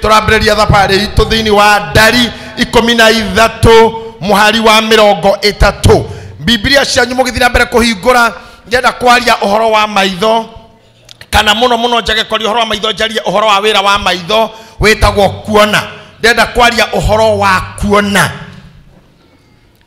Tũrambĩrĩria thabarĩ itũ thĩinĩ wa ndari 13 mũhari wa 30. Biblia cianyu mũgĩthiĩ na mbere kũhingũra, ndĩrenda kwaria ũhoro wa maitho, kana mũno mũno njage kwaria ũhoro wa maitho, njarie ũhoro wa wĩra wa maitho wĩtagwo kuona. Ndĩrenda kwaria ũhoro wa kuona.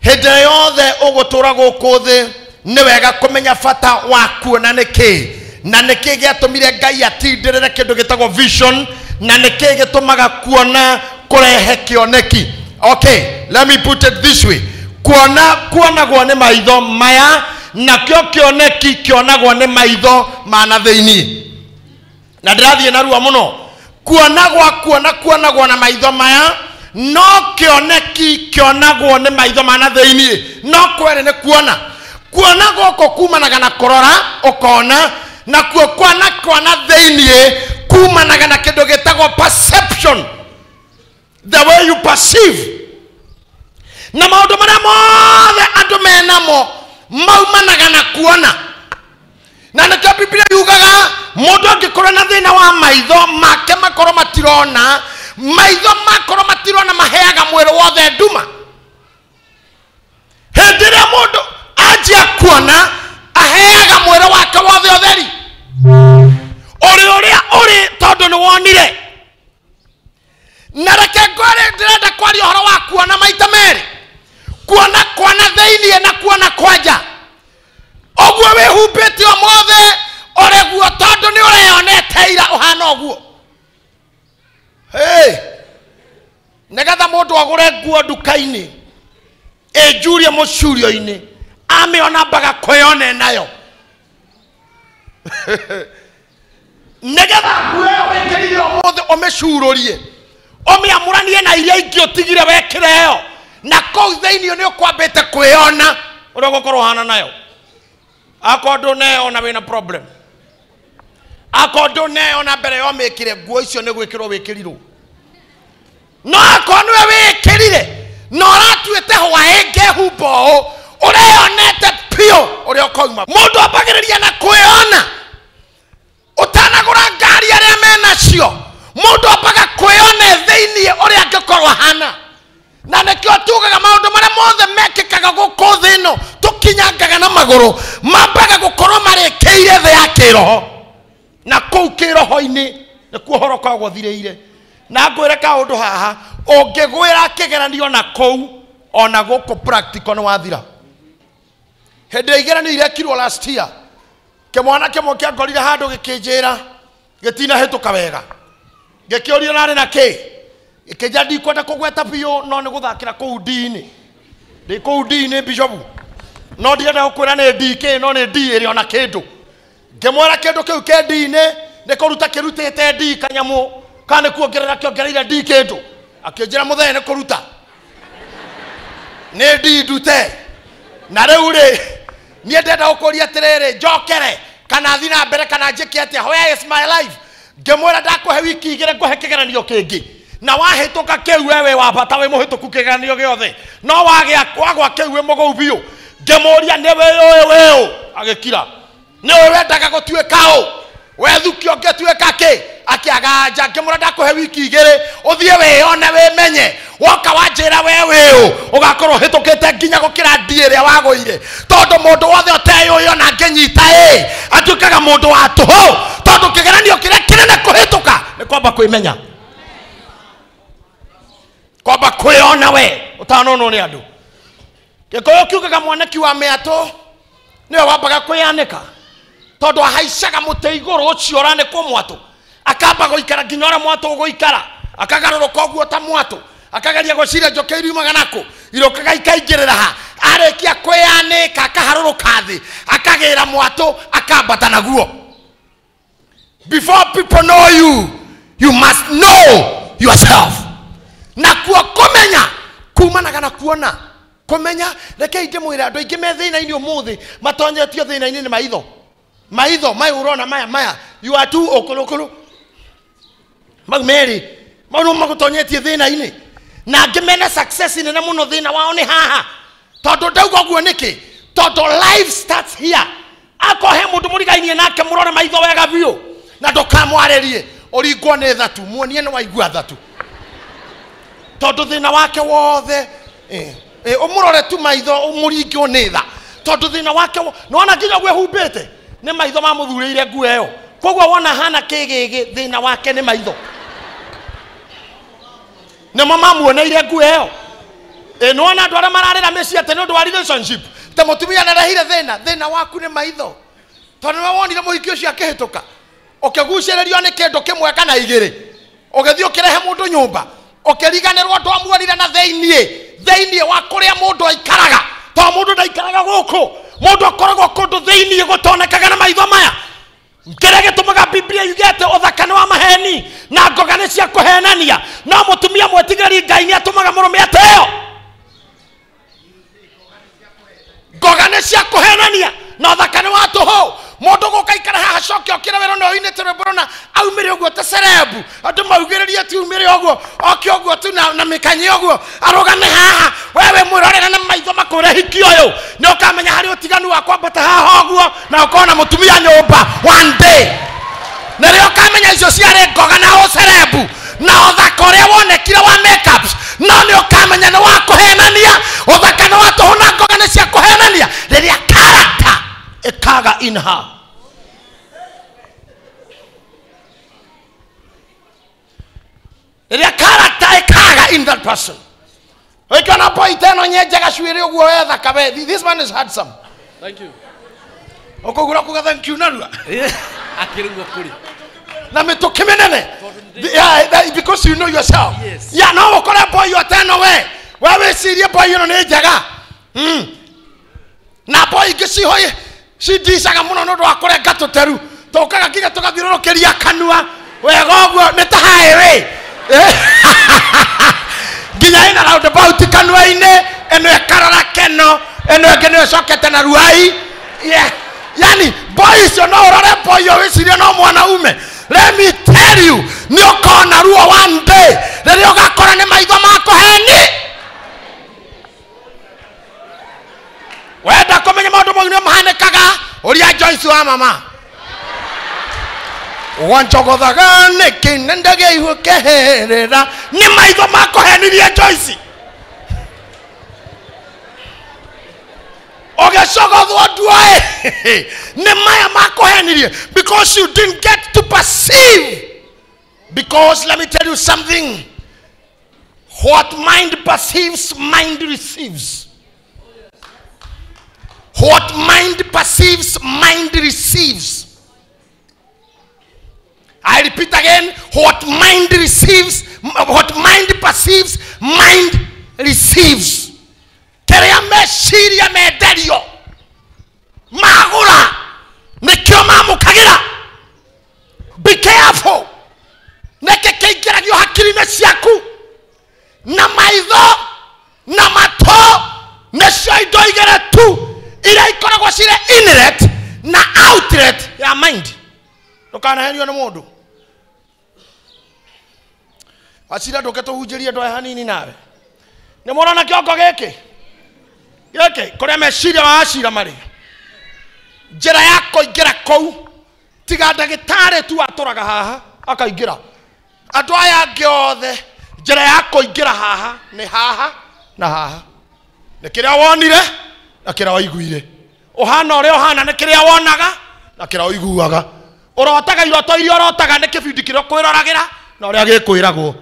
Hĩndĩ yothe ũgũtũra gũkũ thĩ nĩ wega kũmenya bata wa kuona nĩ kĩĩ, na nĩ kĩĩ gĩatũmire Ngai atindĩrĩre kĩndũ gĩtagwo vision, na nĩ kĩĩ gĩtũmaga kuona kũrehe kĩoneki. Okay, let me put it this way. Kuona kuonagwo nĩ maitho maya, nakĩo kĩoneki kĩonagwo nĩ maitho ma na thĩinĩ. Na ndĩrathiĩ narua mũno. Kuona gwa kuona kuonagwo na maitho maya, no kĩoneki kĩonagwo nĩ maitho ma na thĩinĩ. No kwere nĩ kuona. Kuona gũkũ kumanaga na kũrora ũkona, nakuo kuona kwa na thĩinĩ kumanaga na kĩndũ gĩtagwo perception, the way you perceive. Na maũndũ marĩa mothe andũ menamo maumanaga na kuona. Na nĩkĩo Biblia yugaga mũndũ angĩkorwo na thĩna wa maitho make makorwo matirona, maitho makorwo matirona maheaga mwĩrĩ wothe nduma. Hĩndĩ ĩrĩa mũndũ anjia kuona aheaga mwĩrĩ wake wothe ũtheri ũrĩ ũrĩa ũrĩ, tondũ nĩ wonire. Na reke ngwĩre, ndĩrenda kwaria ũhoro wa kuona maita merĩ, kuona kwa na thĩinĩ na kuona kwa nja. Ũguo wĩhumbĩte ũmũthĩ ũrĩguo tondũ nĩ ũreyonete ira ũhana ũguo. Hey, nĩgetha mũndũ agũre nguo nduka-inĩ ĩnjurie mũcurio-inĩ, amĩona mbaga kwĩyone nayo. Nĩgetha nguo ĩyo wĩkĩrire ũmũthĩ ũmĩcurũrie, ũmĩamũranie na iria ingĩ ũtigire wekĩre ĩyo, na kũu thĩinĩ nĩ ũkwambĩte kwĩyona ũrĩa ũgũkorwo ũhana nayo. Akorwo ndũneyona wĩna problem, akorwo ndũneyona mbere ya ũmĩkĩre nguo icio nĩ gwĩkĩrwo wĩkĩrirwo, no akorwo nĩwe wĩkĩrire na ũratuĩte hwaĩ ngehumba ũũ, ũreyonete biũ ũrĩa ũkauma. Mũndũ ambagĩrĩria na kwĩyona. Ũtanagũra ngari arĩa menacio, mũndũ ambaga kwĩyona thĩinĩ ũrĩa angĩkorwo ahana. Na nĩkĩo tugaga maũndũ marĩa mothe mekĩkaga gũkũ thĩ ĩno tũkinyangaga na magũrũ mambaga gũkorwo marĩkĩire thĩ ya kĩroho, na kũu kĩroho-inĩ nĩkuo ũhoro ũkoragwo ũthirĩire. Na ngwĩre kaũndũ haha, ũngĩgwĩra kĩgeranio na kũu ona gũkũ practical nĩ wathira. Hĩndĩ ĩrĩa igeranio irekirwo last year, kĩmwana kĩmwe kĩangorire handũ gĩkĩnjĩra gĩtinahĩtũka wega, gĩkĩũria narĩ na kĩ, gĩkĩnjĩra ndikwenda kũgweta biũ, no nĩ gũthakĩra kũu ndi-inĩ, ndĩ kũu ndi-inĩ bishopu, no ndirenda gũkwĩra nĩ ndi kĩ, no nĩ ndi ĩrĩ ona kĩndũ. Ngĩmwĩra kĩndũ kĩu kĩ ndi-inĩ nĩ kũruta kĩrutĩte ndi kanyamũ, kana nĩ kuongerera kĩongereire ndi kĩndũ. Akĩnjĩra mũthee nĩ kũruta, nĩ ndi ndute. Na rĩu rĩ, niĩ ndĩrenda gũkũria atĩrĩrĩ, njokere kana thiĩ na mbere kana njĩke atĩa? Where is my life? Ngĩmwĩra ndakũhe wiki igĩrĩ ngũhe kĩgeranio kĩngĩ, na wahĩtũka kĩu we wĩ wa bata, wĩ mũhĩtũku kĩgeranio gĩothe, no wagĩa wagwa kĩu wĩ mũgũu biũ. Ngĩmũria nĩ wĩyũĩ wĩ ũ? Agĩkira. Nĩ ũĩ wendaga gũtuĩka ũ? Wethukio ũngĩtuĩka kĩ? Akĩaga nja. Ngĩmwĩra ndakũhe wiki igĩrĩ ũthiĩ wĩyone wĩmenye, woka wanjĩra we wĩ ũ, ũgakorwo ũhĩtũkĩte nginya gũkĩra ndi ĩrĩa wagũire. Tondũ mũndũ wothe ũteyũĩ ona angĩnyita ĩ, atuĩkaga mũndũ wa tũhũ, tondũ kĩgeranio kĩrĩa kĩnene kũhĩtũka nĩ kwamba kwĩmenya, kwamba kwĩyona we ũtanonwo nĩ andũ. Gĩkũyũ kiugaga mwanaki wa mĩatũ nĩwe wambaga kwĩyanĩka, tondũ ahaicaga mũtĩ igũrũ ũcio ũranĩkwo mwatũ, akamba gũikara nginya ũrĩa mwatũ ũgũikara, akagarũrũka ũguo ta mwatũ, akageria gwĩciria njũkĩ iriumaga nakũ, irũkaga ikaingĩrĩra ha, arĩkia kwĩyanĩka akaharũrũka thĩ, akagĩra mwatũ akambata naguo. Before people know you, you must know yourself. Nakuo kũmenya kumanaga na kuona. Kũmenya, reke ndĩmwĩre andũ aingĩ me thĩna-inĩ ũmũthĩ matonyetio thĩna-inĩ nĩ maitho. Maitho maya ũrona maya maya, you are too ũkũrũkũrũ, mau merĩ mau nĩmo magũtonyetie thĩna-inĩ. Na angĩ mena success nene mũno thĩna wao nĩ haha. Tondũ ndauga ũguo nĩkĩ? Tondũ life starts here. Akorwo he mũndũ mũrigainie nake mũrore maitho wega biũ na ndũkamwarĩrie, Ũringwo nĩ thatu, muonie nĩ waigua thatu. Tondũ thĩna wake wothe, ũmũrore tu maitho ũmũringwo nĩ tha. Tondũ thĩna wake nĩwona nginya ũguo ehumbĩte, nĩ maitho mamũthurĩire nguo ĩyo. Koguo wona hana kĩgĩgĩ, thĩna wake nĩ maitho. Nĩmo mamuoneire nguo ĩyo. Nĩwona andũ arĩa mararĩra mĩciĩ atĩ nĩ ũndũ wa relationship, ta mũtumia nĩarehire thĩna, thĩna waku nĩ maitho. Tondũ nĩwe wonire mũhiki ũcio akĩhĩtũka, ũkĩgucĩrĩrio nĩ kĩndũ kĩmwe kana igĩrĩ, ũgĩthiĩ ũkĩrehe mũndũ nyũmba, ũkĩriganĩrwo andũ amuonire na thĩiniĩ, thĩiniĩ wa kũrĩa mũndũ aikaraga. Tondũ mũndũ ndaikaraga gũkũ, mũndũ akoragwo kũndũ thĩiniĩ gũtonekaga na maitho maya. Kĩrĩa gĩtũmaga Biblia yuge atĩ ũthaka nĩ wa maheni na ngoga nĩ cia kũhenania, no mũtumia mwĩtigĩri Ngai nĩ atũmaga mũrũme ateo. Ngoga nĩ cia kũhenania na ũthaka nĩ wa tũhũ. Mũndũ gũka ikara haha acoke okĩre wĩra na oinĩte rwĩmbo rũna aumĩre ũguo ta cerebu, andũ maugĩrĩrie ti umĩre ũguo, oke ũguo tu na mĩkanye ũguo, arũgame haha, wewe mwĩrorere na maitho makũre hiki ũyũ, nĩ ũkamenya harĩ ũtiganu wa kwambata haha ũguo na ũkorwo na mũtumia nyũmba one day. Na rĩo ũkamenya icio ciarĩ ngoga na ũcerebu na ũthaka ũrĩa wonekire wa makeups, no nĩ ũkamenya nĩ wa kũhenania, ũthaka nĩ wa tũhũ na ngoga nĩ cia kũhenania rĩrĩa character ĩkaga in her. Rĩrĩa character ĩkaga in that person. Ũkĩona boy teno nyenjaga cuĩrĩ ũguo wethaka we, this man is handsome. Thank you. Ũkũgũra kuga thank you narua. Akĩrugwo kũrĩ. Na mĩtũkĩ mĩnene. Yeah, because you know yourself. Yes. Yeah, no ũkore boy teno we. We wĩcirie boy ĩno nĩ njega. Na boy ingĩ cihoye cindicaga mũno nĩ ũndũ wa kũrenga tũteru. Tũkaga nginya tũgathiũrũrũkĩria kanua. Wega ũguo nĩ ta highway. Nginya ĩna roundabout kanua-inĩ, ĩno ĩkarora keno, ĩno ĩngĩ nĩyo ĩcokete na ruai. Yeah. Yani boy icio no ũrore boy ũyũ wĩcirie no mwanaume. Let me tell you, nĩ ũkona ruo one day rĩrĩa ũgakora nĩ maitho makũheni. Wenda kũmenya maũndũ mau nĩ mahanĩkaga, ũria Joyce wa mama. Wanjogothaga nĩkĩ na ndagĩihũkeherera, nĩ maitho makũhenirie Joyce. Ũgĩcogothwo nduoĩ, nĩ maya makũhenirie, because you didn't get to perceive. Because let me tell you something, what mind perceives, mind receives. What mind perceives, mind receives. I repeat again, what mind receives, what mind perceives, mind receives. Kĩrĩa meciria menderio magũra nĩkĩo mamũkagĩra. Be careful. Nĩkĩ kĩingĩragio hakiri-inĩ ciaku na maitho na matũ, nĩcio indo igĩrĩ tu iria ikoragwo cirĩ inlet na outlet ya mind. Ndũkanaherio nĩ mũndũ. Wacira ndũke tũhunjĩrie andũ aya hanini nawe. Nĩ mũrona kĩongo gĩkĩ? Gĩkĩ kũrĩa meciria wa acira marĩ. Njĩra ya kũingĩra kũu tiga ndagĩtarĩ tu atũraga haha akaingĩra. Andũ aya angĩ othe njĩra ya kũingĩra haha nĩ haha na haha. Nĩ kĩrĩa wonire na kĩrĩa waiguire. Ũhana ũrĩa ũhana nĩ kĩrĩa wonaga na kĩrĩa ũiguaga. Ũrotaga iroto iria ũrotaga nĩ kĩbindi kĩrĩa ũkwĩroragĩra na ũrĩa gĩkwĩragwo.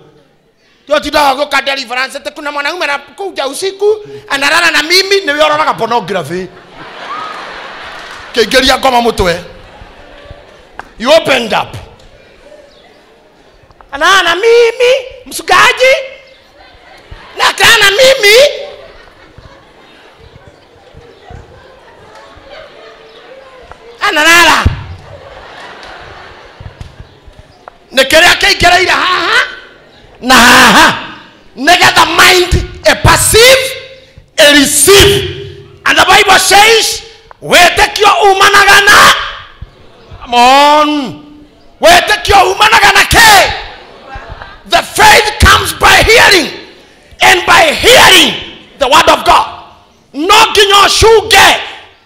Tũtindaga gũka deliverance atĩ kuna mwanaume anakuja usiku analala na mimi, nĩwe ũroraga pornography. Kĩingĩria ngoma mũtwe. You opened up. Analala na mimi msugaji na akalala na mimi. Analala. Nĩ kĩrĩa kĩingĩrĩire haha na haha. Nĩgetha mind a perceive, a receive. And the Bible says, wĩtĩkio umanaga na, come on, wĩtĩkio umanaga na kĩ? The faith comes by hearing, and by hearing the word of God. No nginya ũcunge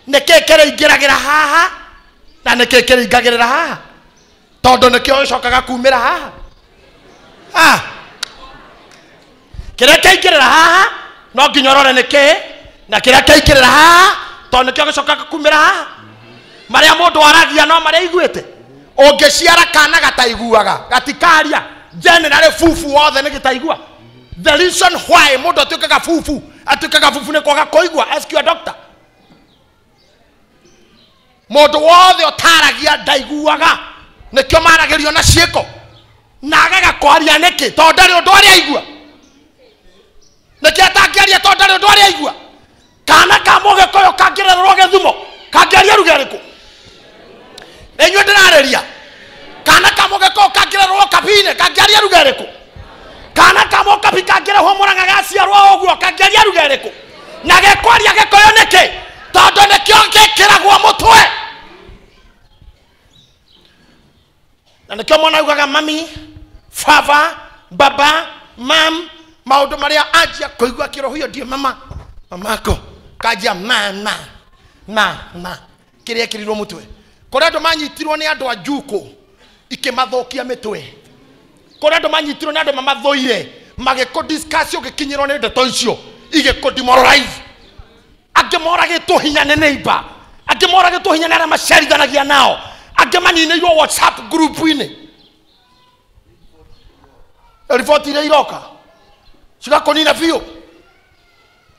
nĩkĩ kĩrĩingĩragĩra haha na nĩkĩ kĩrĩingagĩrĩra haha. Tondũ nĩkĩo gĩcokaga kumĩra haha. Ah. Kĩrĩa kĩaingĩrĩra haha no nginya ũrore nĩ kĩĩ, na kĩrĩa kĩaingĩrĩra haha tondũ nĩkĩo gĩcokaga kumĩra haha. Marĩa mũndũ aragia no marĩa aiguĩte. Ũngĩciara kana gataiguaga, gatikaria, generally fufu wothe nĩ gĩtaigua. The reason why mũndũ atuĩkaga fufu, atuĩkaga fufu nĩ kwaga kũigua. Ask your doctor. Mũndũ wothe ũtaragia ndaiguaga, nĩkĩo maragĩrio na ciĩko. Na agaga kwaria nĩkĩ? Tondũ ndarĩ ũndũ arĩa aigua. Nĩkĩ atangĩaria? Tondũ ndarĩ ũndũ arĩa aigua. Kana ka mũgĩkũyũ kangĩrererwo gĩthumo, kangĩaria ruga ĩrĩkũ? Inyuĩ ndĩrarĩria. Kana ka mũgĩkũyũ kangĩrererwo kabine, kangĩaria ruga ĩrĩkũ? Kana ka mũkabi kangĩrehwo Mũrang'a gaciarwo ũguo, kangĩaria ruga ĩrĩkũ? Na gekwaria gĩkũyũ nĩkĩ? Tondũ nĩkĩo gĩkĩragwo mũtwe. Na nĩkĩo mwana augaga mami, baba, baba, mam, maũndũ marĩa anjia kũigua kĩro huyo ndiĩ mama, mamako, kanjia ma ma ma ma, kĩrĩa ekĩrirwo mũtwe. Kũrĩ andũ manyitirwo nĩ andũ a njukũ ikĩmathũkia mĩtwe. Kũrĩ andũ manyitirwo nĩ andũ mamathũire magĩkũ discuss ũgĩkinyĩrwo nĩ ndeto icio igĩkũ demoralize. Angĩ moragĩtwo hinya nĩ neighbor, angĩ moragĩtwo hinya nĩ arĩa macerithanagia nao, angĩ maninĩirwo WhatsApp group-inĩ. Riboti iria iroka cigakũnina biũ.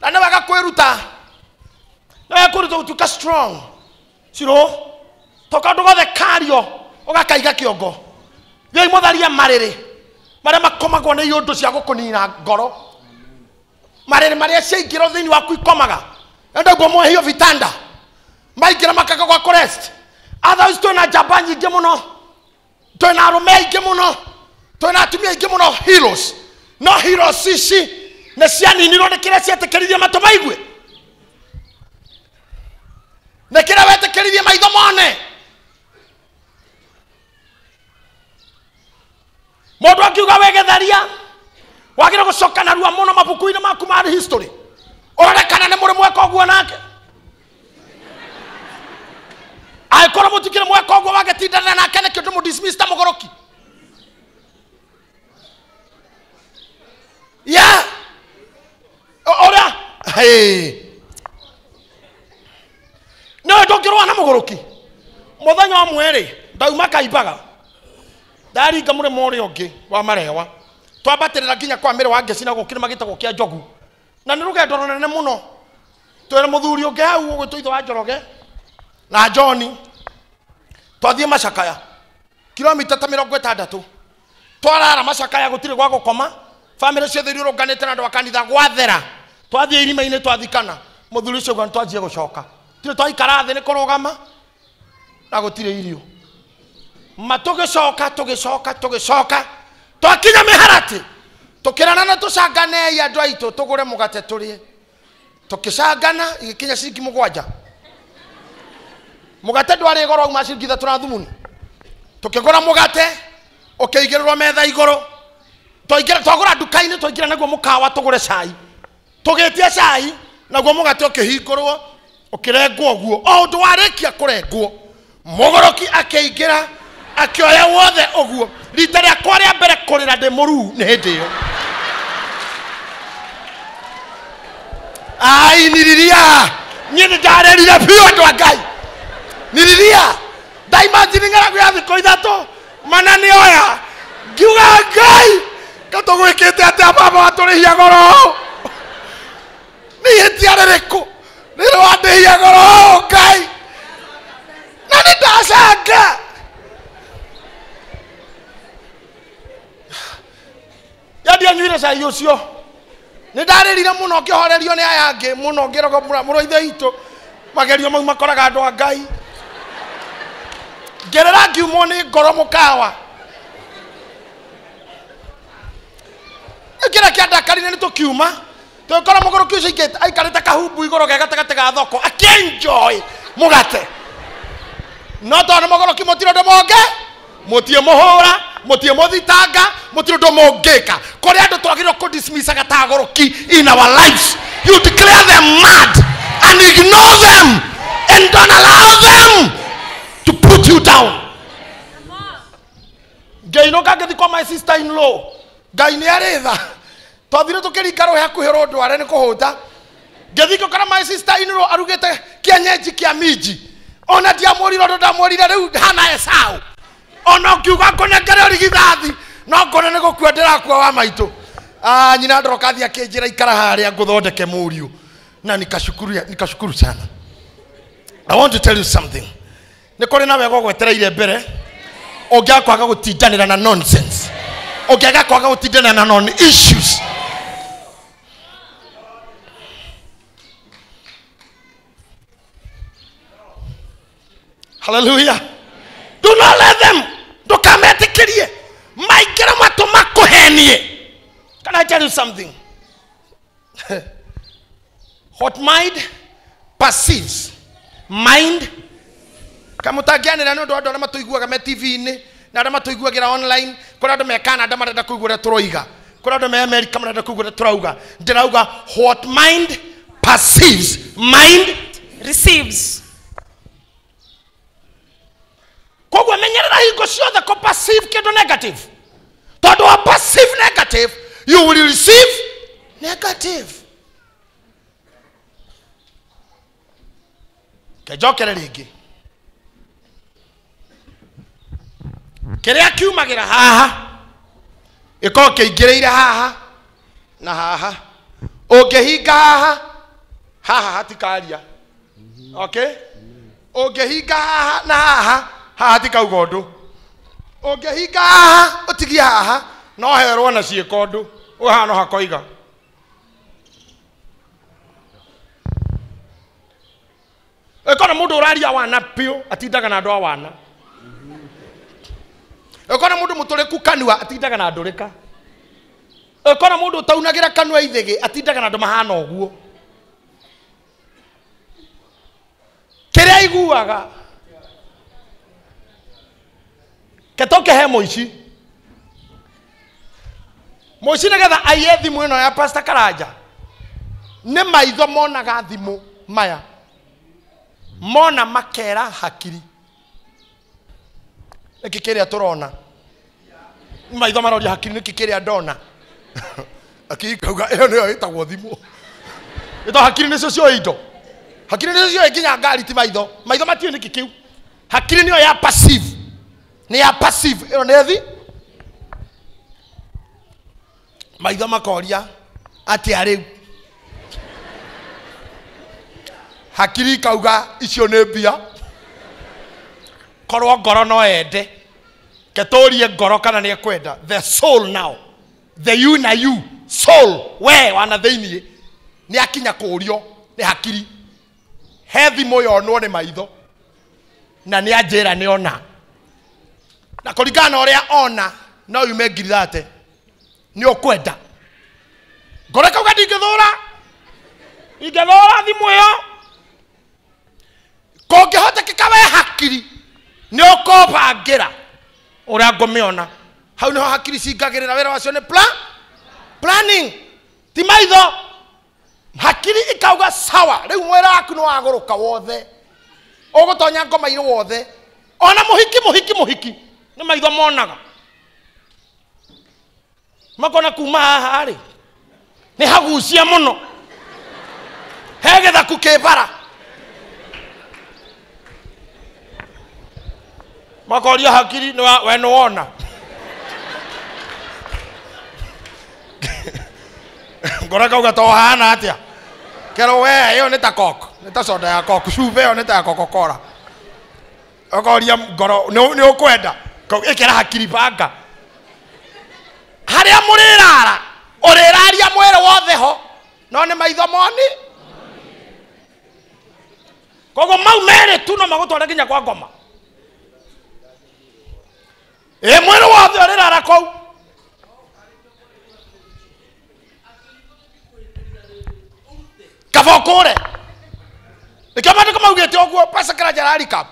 Na nĩ wega kwĩruta, nĩ wega kwĩruta gũtuĩka strong. Ciro to kaũndũ gothe kario ũgakaiga kĩongo. Gĩai mũtharie marĩrĩ marĩa makomagwo nĩ iũndũ cia gũkũnina ngoro, marĩrĩ marĩa ciaingĩrwo thĩinĩ waku ikomaga. Enda ũguo hiyo vitanda maingĩra makaga gwa kũrest. Otherwise twĩna njamba nyingĩ mũno, twĩna arũme aingĩ mũno, twĩna atumia aingĩ mũno heroes. No heroes ici nĩ cianinirwo nĩ kĩrĩa cietĩkĩririe matũ maigue, nĩ kĩrĩa wetĩkĩririe maitho mone. Mũndũ akiuga wĩ gĩtharia wagĩrĩirwo gũcoka narua mũno mabuku-inĩ maku ma history, ũrore kana nĩ mũrĩ mweka ũguo nake. Angĩkorwo mũtikĩrĩ mweka ũguo wagĩtindanĩra nake nĩkĩo ndĩmũ dismiss ta mũgũrũki. Yeah. Ũrĩa hey. No ndũngĩrũa na mũgũrũki. Mũthenya ũmwe rĩ, ndauma Kaimbaga, ndaringa mũrĩmo ũrĩa ũngĩ wa Marewa, twambatĩrĩra nginya kwa mĩrĩ wa Ngeci na gũkĩrĩma gĩtagwo kĩa Njogu, na nĩ rũgendo rũnene mũno. Twĩna mũthuri ũngĩ hau ũgwĩtwo ithe wa Njoroge na John, twathiĩ Macakaya kilomita ta 60. Twarara Macakaya gũtirĩ gwa gũkoma, bamĩrĩ ciothe irũrũnganĩte na andũ a kanitha gwathera. Twathiĩ irima-inĩ twathikana, mũthuri ũcio auga nĩtwanjie gũcoka. Tirĩ twaikara thĩ nĩ kũrũgama na gũtirĩ irio. Ma tũgĩcoka tũgĩcoka tũgĩcoka twakinya mĩharatĩ, tũkĩrana na tũcanganei andũ aitũ tũgũre mũgate tũrĩe. Tũkĩcangana igĩkinya ciringi 7. Mũgate ndwarĩ goro wauma ciringi 3 na thumuni. Tũkĩgũra mũgate ũkĩigĩrĩrwo metha igũrũ. Twaingĩra twagũra nduka-inĩ, twaingĩra naguo mũkawa tũgũre cai. Tũgĩtia cai naguo mũgate ũkĩhingũrwo ũkĩrengwo ũguo. O ũndũ warĩkia kũrengwo, mũgũrũki akĩingĩra akĩoya wothe ũguo. Rita rĩakwa rĩa mbere kũrĩra ndĩ mũruu nĩ hĩndĩ ĩyo. Ai, niriria niĩ nĩ ndarĩrire biũ andũ a Ngai. Niriria ndaimagine ng'aragu ya thikũ 3 mana nĩ oya. Ngiuga Ngai katũgwĩkĩte atĩa baba watũrĩhia goro? Nĩ ihĩtia rĩrĩkũ rĩrĩ wandĩhia goro Ngai? Na nĩ ndacanga. Yandianyuire cai ũcio. Nĩ ndarĩrire mũno ngĩhorerio nĩ aya angĩ mũno ngĩrogo mũrũ ithe witũ. Magerio mau makoraga andũ a Ngai. Ngerera ngiumwo nĩ ngoro mũkawa. Kĩrĩa kĩandakarire nĩ tũkiuma, tũgĩkora mũgũrũki ũcio aikarĩte kahumbu igũrũ ge gatagatĩ ga thoko akĩenjoy mũgate. No tondũ nĩ mũgũrũki mũtirĩ ũndũ mũngĩ, mũtiĩ mũhũra, mũtiĩ mũthitanga, mũtirĩ ũndũ mũngĩka. Kũrĩ andũ twagĩrĩirwo kũ dismissaga ta agũrũki in our lives. You declare them mad and ignore them and don't allow them to put you down. Ngĩinũka ngĩthiĩ kwa my sister in law. Ngai nĩ arĩ tha. Twathire tũkĩringa rũĩ hakuhĩ rũndware nĩ kũhũta. Ngĩthiĩ ngĩkora my sister in law arugĩte kĩenyenji kĩa minji. Ona ndiamwĩrire ũndũ ndamwĩrire rĩu hana Esau. Ona ũngiuga ngũnengere ũrigithathi no ngone nĩ gũkua ndĩrakua wa maitũ. Nyina ndorokathi akĩnjĩra ikara harĩa ngũthondeke mũriũ. Na nikashukuru sana. I want to tell you something. Nĩ kũrĩ na wega ũgwetereire mbere. Ũngĩaga kwaga gũtindanĩra na nonsense. Ũngĩaga kwaga gũtindanĩra na non issues. Hallelujah. Do not let them. Ndũkametĩkĩrie maingĩre matũ makũhenie. Can I tell you something? What mind perceives, mind kamũtangĩanĩra nĩ ũndũ wa andũ arĩa matũiguaga me TV-inĩ na arĩa matũiguagĩra online. Kũrĩ andũ me Canada marenda kũigua ũrĩa tũroiga, kũrĩ andũ me America marenda kũigua ũrĩa tũrauga. Ndĩrauga what mind perceives, mind receives. Koguo menyerera hingo ciothe kũ perceive kĩndũ negative, tondũ wa perceive negative you will receive negative. Kĩnjokere rĩngĩ, kĩrĩa kiumagĩra haha gĩkorwo kĩingĩrĩire haha na haha. Ũngĩhinga haha, haha hatikaria. Okay? Ũngĩhinga haha na haha, haha hatikauga ũndũ. Ũngĩhinga haha ũtigie haha, no herwo na ciĩko ũndũ. Ũyũ haha no hakoiga. Ĩkona mũndũ ũraria wana piũ, atindaga na andũ a wana. Ĩkona mũndũ mũtũrĩku kanua, atindaga na ndũrĩka. Ĩkona mũndũ ũtaunagĩra kanua ithĩgĩ, atindaga na andũ mahana ũguo. Kĩrĩa aiguaga ketoke he mũici. Mũici nĩgetha aiye thimũ ĩno ya Pastor Karanja, nĩ maitho monaga thimũ maya, mona makera hakiri. Nĩkĩ kĩrĩa tũrona? Maitho maroria hakiri, nĩkĩ kĩrĩa ndona? Akiri ikauga ĩyo nĩyo ĩtagwo thimũ. Ĩto hakiri nĩcio cioĩ indo. Hakiri nĩcio cioĩ nginya ngari, ti maitho. Maitho matiũĩ nĩkĩ kĩu. Hakiri nĩyo ya perceive. Nĩ ya perceive. Ĩyo nĩ thi. Maitho makoria atĩa rĩu? Hakiri ikauga icio nĩ mbia. Korwo ngoro no ende, ketũrie ngoro kana nĩ ekwenda. The soul now, the you na you soul, we wana thĩiniĩ nĩ akinya kũũrio nĩ hakiri. He thimũ yonwo nĩ maitho na nĩ anjĩra nĩ ona, na kũringana na ũrĩa ona no yume ngiri thate nĩ ũkwenda. Ngoro ĩkauga ndingĩthũra, ingĩthũra thimũ ĩyo. Kũngĩhotekeka we hakiri nĩ ũkũbangĩra ũrĩa ngũmĩona. Hau nĩho hakiri cingagĩrĩra wĩra wacio nĩ planning, ti maitho. Hakiri ikauga sawa, rĩu mwĩrĩ waku nĩ wagũrũka wothe, ũgũtonya ngoma-inĩ wothe. Ona mũhiki mũhiki mũhiki nĩ maitho monaga, makona kuma haha rĩ nĩ hagucia mũno, he gĩthaku kĩ bara. Makoria hakiri we nĩ wona. Ngoro kauga to hana atĩa? Kerwo we ĩyo nĩ ta Coke, nĩ ta soda ya Coke, cuba ĩyo nĩ ta ya Coca-Cola. Ũkoria ngoro nĩ ũkwenda, ĩkĩra hakiri banga. Harĩa mũrĩrara, ũrĩraria mwĩrĩ wothe ho, no nĩ maitho moni. Koguo mau merĩ tu no magũtware nginya kwa ngoma. Ĩ mwĩrĩ wothe ũrĩrara kũu. Kaba ũkũre. Nĩkĩo maandĩko maugĩte ũguo, Pastor Karanja ararikap.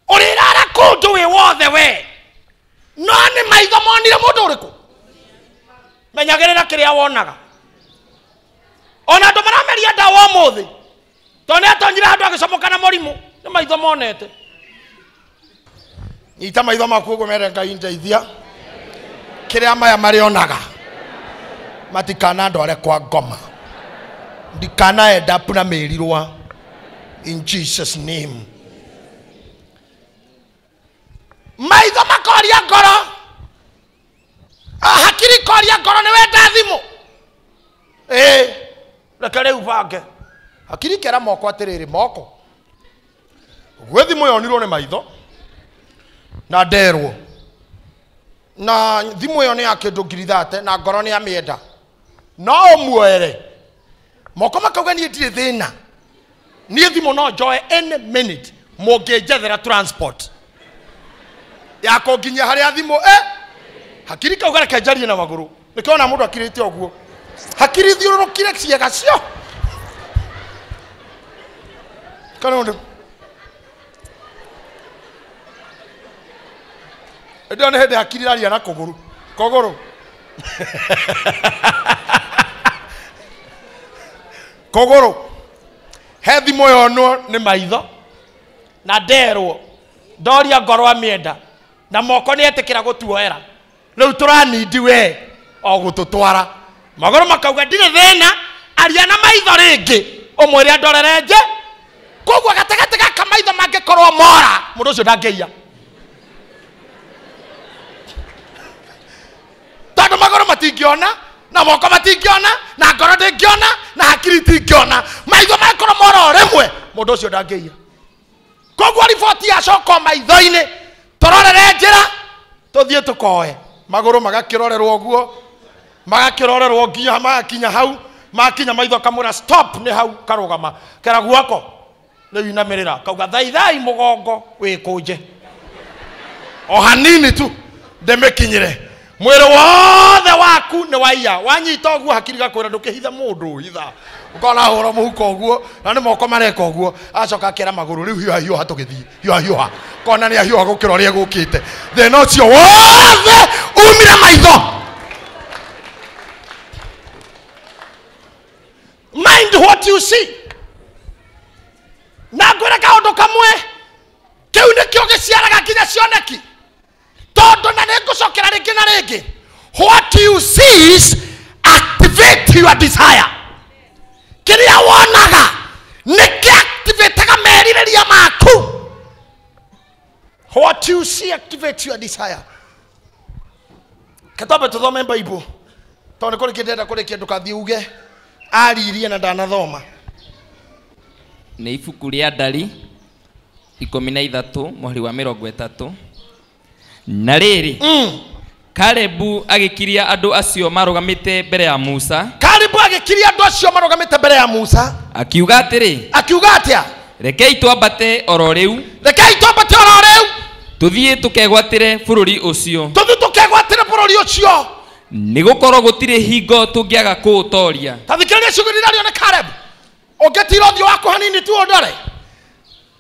Ũrĩrara kũndũ wĩ wothe we, no nĩ maitho monire mũndũ ũrĩkũ. Menyagĩrĩra kĩrĩa wonaga. Ona andũ marameria ndawa ũmũthĩ, tondũ nĩ atonyire handũ agĩcomoka na mũrimũ, nĩ maitho monete. Nyita maitho maku ũguo mere Ngai ndeithia. Kĩrĩa maya marĩonaga matikanandware kwa ngoma. Ndikana end up na mĩrirwa. In Jesus name. Maitho makoria ngoro. Hakiri koria ngoro nĩ wenda thimũ. Reke rĩu bange. Hakiri kera moko atĩrĩrĩ moko. Gwĩ thimũ yonirwo nĩ maitho na nderwo. Na thimũ ĩyo nĩ ya kĩndũ 30,000 na ngoro nĩ amĩenda. No ũmuoere. Moko makauga niĩ ndirĩ thĩna. Niĩ thimũ no njoe any minute mũngĩnjethera transport ya kũnginyia harĩa thimũ Hakiri kauga reke njarie na magũrũ. Nĩkĩona mũndũ akirĩte ũguo. Hakiri thiũrũrũkire ciĩga cio. Kana ũndũ. Ĩndĩ nĩ hĩndĩ hakiri iraria na kũgũrũ. Kũgũrũ. Kũgũrũ. He thimũ yonwo nĩ maitho na nderwo ndoria ngoro amĩenda na moko nĩ etĩkĩra gũtuoera. Rĩu tũranindi we o gũtũtwara. Magũrũ makauga ndirĩ thĩna, aria na maitho rĩngĩ ũmwĩre andorere nje. Koguo gatagatĩ gaka maitho mangĩkorwo mora mũndũ ũcio ndangĩiya. Tondũ magũrũ matingĩona na moko matingĩona na ngoro ndĩngĩona na hakiri itingĩona. Maitho mangĩkorwo mora o rĩmwe mũndũ ũcio ndangĩiya. Koguo riboti yacoka maitho-inĩ tũrorere njĩra tũthiĩ tũkoe. Magũrũ magakĩrorerwo ũguo, magakĩrorerwo nginya magakinya hau, makinya maitho kamwĩra stop nĩ hau karũgama. Kera guoko rĩu inamĩrĩra kauga thaithai mũgongo wĩkũnje. O hanini tu ndĩmĩkinyĩre. Mwĩrĩ wothe waku nĩ waiya. Wanyita ũguo hakiri gakwĩra ndũkĩhithe mũndũ hitha. Ũkona hũra mũhuko ũguo na nĩ moko mareka ũguo. Acoka akera magũrũ rĩu hiũha hiũha tũgĩthiĩ. Hiũha hiũha. Kona nĩ ahiũha gũkĩra ũrĩa gũkĩte. Thĩna ũcio wothe umire maitho. Mind what you see. Na ngwĩre kaũndũ kamwe kĩu nĩkĩo gĩciaraga nginya cioneki. Tondũ na nĩngũcokera rĩngĩ na rĩngĩ. What you see is activate your desire. Kĩrĩa wonaga nĩkĩactivataga merirĩria maku. What you see activates your desire. Katabe tũthome Bible. Tondũ nĩ kũrĩ kĩndũ ndĩrenda kũrĩkia ndũkathiĩ uge aririe na ndanathoma. Nĩ ibuku rĩa Ndari 13 mũhari wa 30. Na rĩrĩ, Kalebu agĩkiria andũ acio marũgamĩte mbere ya Musa. Kalebu agĩkiria andũ acio marũgamĩte mbere ya Musa. Akiuga atĩrĩ. Akiuga atĩa? Rekei twambate oro rĩu. Rekei twambate oro rĩu. Tũthiĩ tũkegwatĩre bũrũri ũcio. Tũthiĩ tũkegwatĩre bũrũri ũcio. Nĩgũkorwo gũtirĩ hingo tũngĩaga kũũtoria. Ta thikĩrĩria ciugo iria irario nĩ Kalebu. Ũngĩtira ũthiũ waku hanini tu ũndore.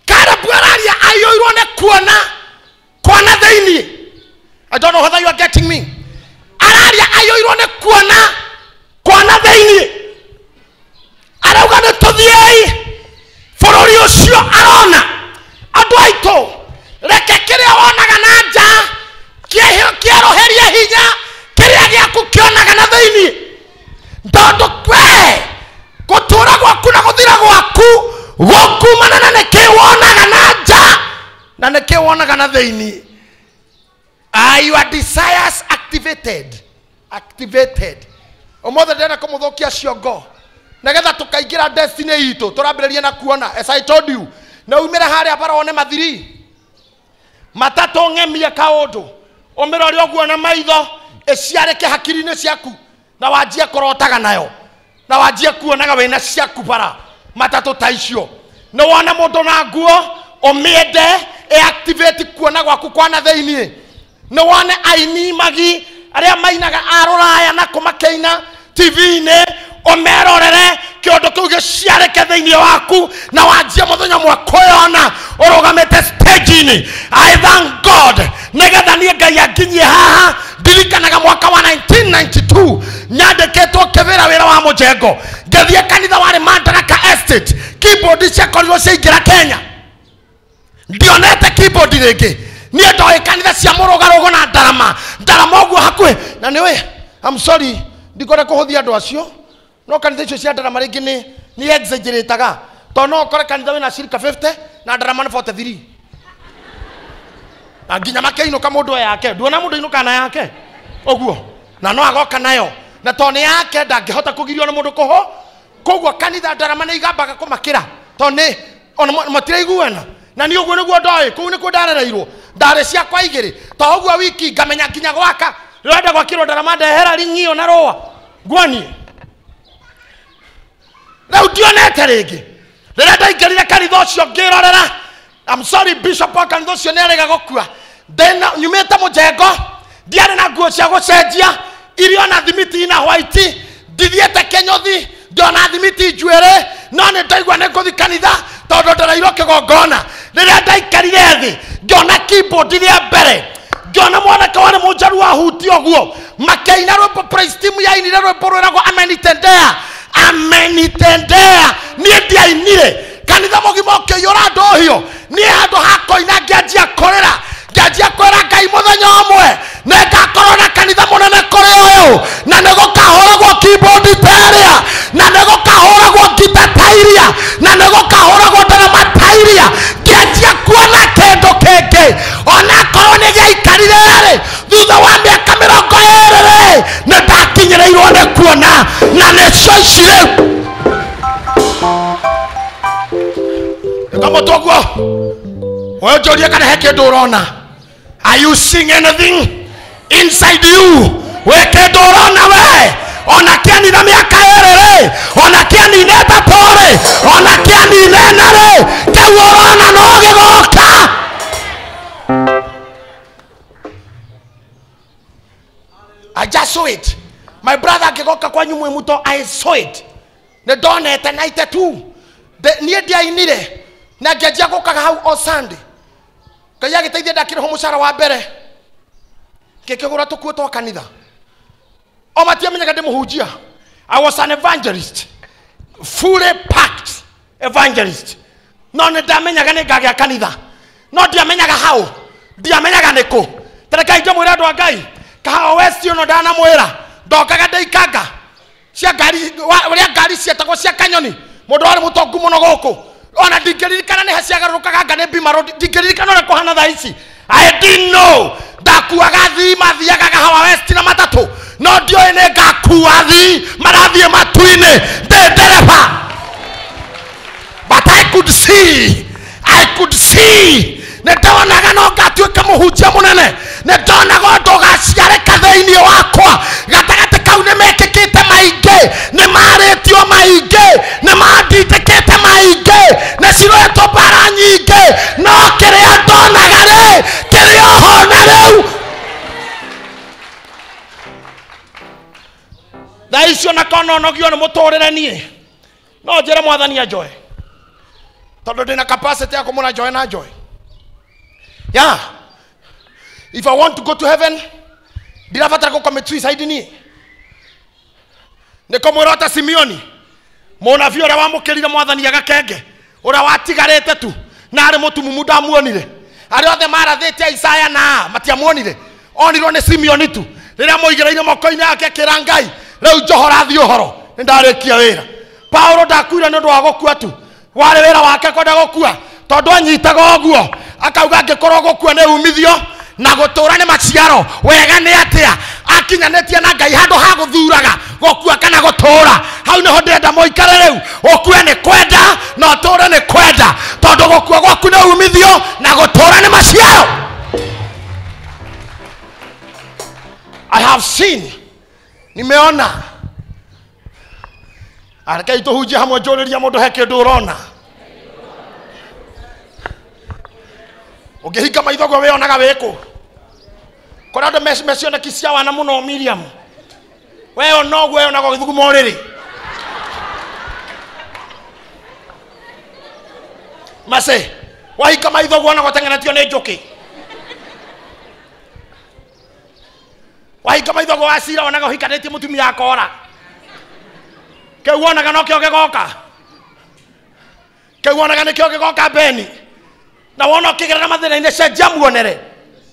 Kalebu araria aiyũirwo nĩ kuona kuona thĩinĩ. I don't know whether you are getting me. Araria aiyũirwo nĩ kuona kuona thĩinĩ. Arauga nĩ tũthiĩi bũrũri ũcio arona. Andũ aitũ reke kĩrĩa wonaga na nja kĩerũherie hinya kĩrĩa gĩaku kĩonaga na thĩinĩ. Tondũ we gũtũũra gwaku na gũthira gwaku gũkumana na nĩkĩ wonaga na nja na nĩkĩ wonaga na thĩinĩ. Are your desires activated? Activated. Ũmũthĩ ndĩrenda kũmũthũkia ciongo nĩgetha tũkaingĩra destiny itũ tũrambĩrĩria na kuona. As I told you, na umĩre harĩa bara wone mathiri matatũ ng'emie kaũndũ ũmĩrore ũguo na maitho ĩciarĩke hakiri-inĩ ciaku na wanjie kũrotaga nayo na wanjie kuonaga wĩna ciaku bara matatũ ta icio. Nĩ wona mũndũ na nguo ũmĩende ĩactivate kuona gwaku kwana thĩinĩ. Nĩ wone aini magi arĩa mainaga a rũraya na kũmakĩina TV-inĩ ũmerorere kĩũndũ kĩu gĩciarĩke thĩinĩ waku na wanjie mũthenya ũmwe kwĩyona ũrũgamĩte stage-inĩ. I thank God nĩgetha niĩ Ngai anginyie haha. Ndirikanaga mwaka wa 1992 nyandĩkĩtwo kĩwĩra wĩra wa mũjengo ngĩthiĩ kanitha warĩ Madaraka Estate. Keyboard ciakorirwo ciaingĩra Kenya. Ndionete keyboard rĩngĩ. Niĩ ndoĩ kanitha cia mũrũgarũgo na ndarama ndarama ũguo hakuhĩ na nĩwe. I'm sorry, ndikwenda kũhũthia andũ acio, no kanitha icio cia ndarama rĩngĩ nĩ exaggerataga, tondũ no ũkore kanitha wĩna circa 50 na ndarama nĩ 43, na nginya makĩinũka mũndũ yake, nduona mũndũ ainũka na yake ũguo, na no agoka nayo, na tondũ nĩ yake ndangĩhota kũgirio nĩ mũndũ kũho. Koguo kanitha ndarama nĩ igambaga kũmakĩra tondũ nĩ ona matiraiguana. Na nĩ ũguo nĩguo ndoĩ, kũu nĩkuo ndarereirwo, ndarĩ ciakwa igĩrĩ, to ũguo wiki ngamenya nginya gwaka rĩrenda gwakĩrwo ndarama ndehera ring'io na rũa nguonie. Rĩu ndionete rĩngĩ rĩrĩa ndaingĩrire kanitha ũcio ngĩrorera. I'm sorry, bishop wa kanitha ũcio nĩ arega gũkua. Ndĩna nyumĩte mũjengo, ndiarĩ na nguo cia gũcenjia, iria na thimiti na white, ndithiĩte kĩnyũthi, ndiona thimiti njuĩrĩ, no nĩ ndaigua nĩ ngũthiĩ kanitha tondũ ndereirwo kĩgongona. Rĩrĩa ndaikarire thĩ ngĩona keyboard rĩa mbere, ngĩona mwanake warĩ mũnjaru wahutia ũguo, makĩina rwĩmbo, praise team yainire rwĩmbo rwĩragwo amenitendea, amenitendea. Niĩ ndiainire, kanitha mũgima ũkĩiyũra ndũhiũ. Niĩ handũ ha kũina ngĩanjia kũrĩra, ngĩanjia kwĩra Ngai mũthenya ũmwe nĩ ngakorwo na kanitha mũnene kũrĩ ũyũ, na nĩ gũkahũragwo keyboard ta ĩrĩa, na nĩ gũkahũragwo ngita ta iria, na nĩ gũkahũragwo ndarama ta iria. Ngĩanjia kuona kĩndũ kĩngĩ, onakorwo nĩ gĩaikarire rĩ, thutha wa mĩaka 20 rĩ, nĩ ndakinyĩrĩirwo nĩ kuona, na nĩcio ici rĩu. Kama toguo wewe njorie kana he kĩndũ ũrona. Are you seeing anything inside you? We kĩndũ ũrona we, ona kĩanina mĩaka 2 rĩ, ona kĩanina 3 rĩ, ona kĩanina 4 rĩ, kĩu ũrona no gĩgoka. I just saw it. My brother akĩgoka kwanyu mwĩ mũto, I saw it. Nĩ ndonete 92. Niĩ ndiainire na ngĩanjia gũkaga hau o Sunday. Ngai agĩteithia ndakĩrĩhwo mũcara wa mbere, ngĩkĩgũra tũkuo twa kanitha. O matiamenyaga ndĩ mũhunjia. I was an evangelist, fully packed evangelist. No nĩ ndamenyaga nĩ ngagĩa kanitha, no ndiamenyaga hau, ndiamenyaga nĩ kũ. Tarekai ndĩmwĩre andũ a Ngai, Kahawa West ũno ndanamwĩra ndokaga ndĩikanga cia ngari, ũrĩa ngari cietagwo cia kanyoni, mũndũ warĩ mũtongu mũno gũkũ, ona ndingĩririkana nĩ ha ciagarũrũkaga anga nĩ Bima Road, ndingĩririkana ũrĩa kũhana thaa ici. I didn't know. Ndakuaga thii mathiaga Kahawa West na matatũ, no ndiũĩ nĩ ngakua thii marathiĩ matu-inĩ ndĩ ndereba. But I could see, I could see. Nĩ ndonaga no ngatuĩka mũhunjia mũnene, nĩ ndonaga ũndũ ũgaciarĩka thĩinĩ wakwa. Gatagatĩ kau nĩ mekĩkĩte maingĩ, nĩ marĩtio maingĩ, nĩ mandindĩkĩte maingĩ, nĩ ciroetwo mbara nyingĩ, no kĩrĩa ndonaga rĩ, kĩrĩ oho na rĩu. Thaa icio na kononogio nĩ mũtũrĩre niĩ, no njĩre mwathani anjoe, tondũ ndĩna capacity ya kũmũra njoe na njoe. Yeah. If I want to go to heaven, ndirabatara gũ commit suicide niĩ. Nĩ kũmwĩra ota Simeoni, mũnabii ũrĩa wamũkĩrire mwathani agakenge, ũrĩa watigarĩte tu, na arĩ mũtumumu ndamuonire. Arĩa othe marathĩte Isaya na matiamuonire, onirwo nĩ Simeoni tu. Rĩrĩa mũigĩrĩire moko-inĩ yake akĩra Ngai, rĩu njohora thiĩ ũhoro, nĩ ndarĩkia wĩra. Paulo ndakuire nĩ ũndũ wa gũkua tu, warĩ wĩra wake kwenda gũkua, tondũ anyitaga ũguo akauga angĩkorwo gũkua nĩ umithio na gũtũra nĩ maciaro, wega nĩ atĩa? Akinyanĩtie na Ngai handũ ha gũthuraga gũkua kana gũtũra. Hau nĩho ndĩrenda mũikare rĩu, ũkue nĩ kwenda na ũtũre nĩ kwenda, tondũ gũkua gwaku nĩ umithio na gũtũra nĩ maciaro. I have seen, nimeona. Rekei tũhunjie hamwe, njũrĩrie mũndũ he kĩndũ ũrona. Ũngĩhinga maitho ũguo wĩyonaga wĩkũ? Kũrĩ andũ mecioneki cia wana mũno, Miriam. We ona ũguo wĩyonaga ũgĩthuguma ũrĩrĩ. Mase, wahinga maitho ũguo wonaga ũteng'eretio nĩ njũkĩ. Wahinga maitho ũguo wacira wonaga ũhikanĩtie mũtumia akora. Kĩu wonaga nokĩo gĩgoka. Kĩu wonaga nĩkĩo gĩgoka Beni. Na wona ũkĩgerera mathĩna-inĩ, cenjia muonere.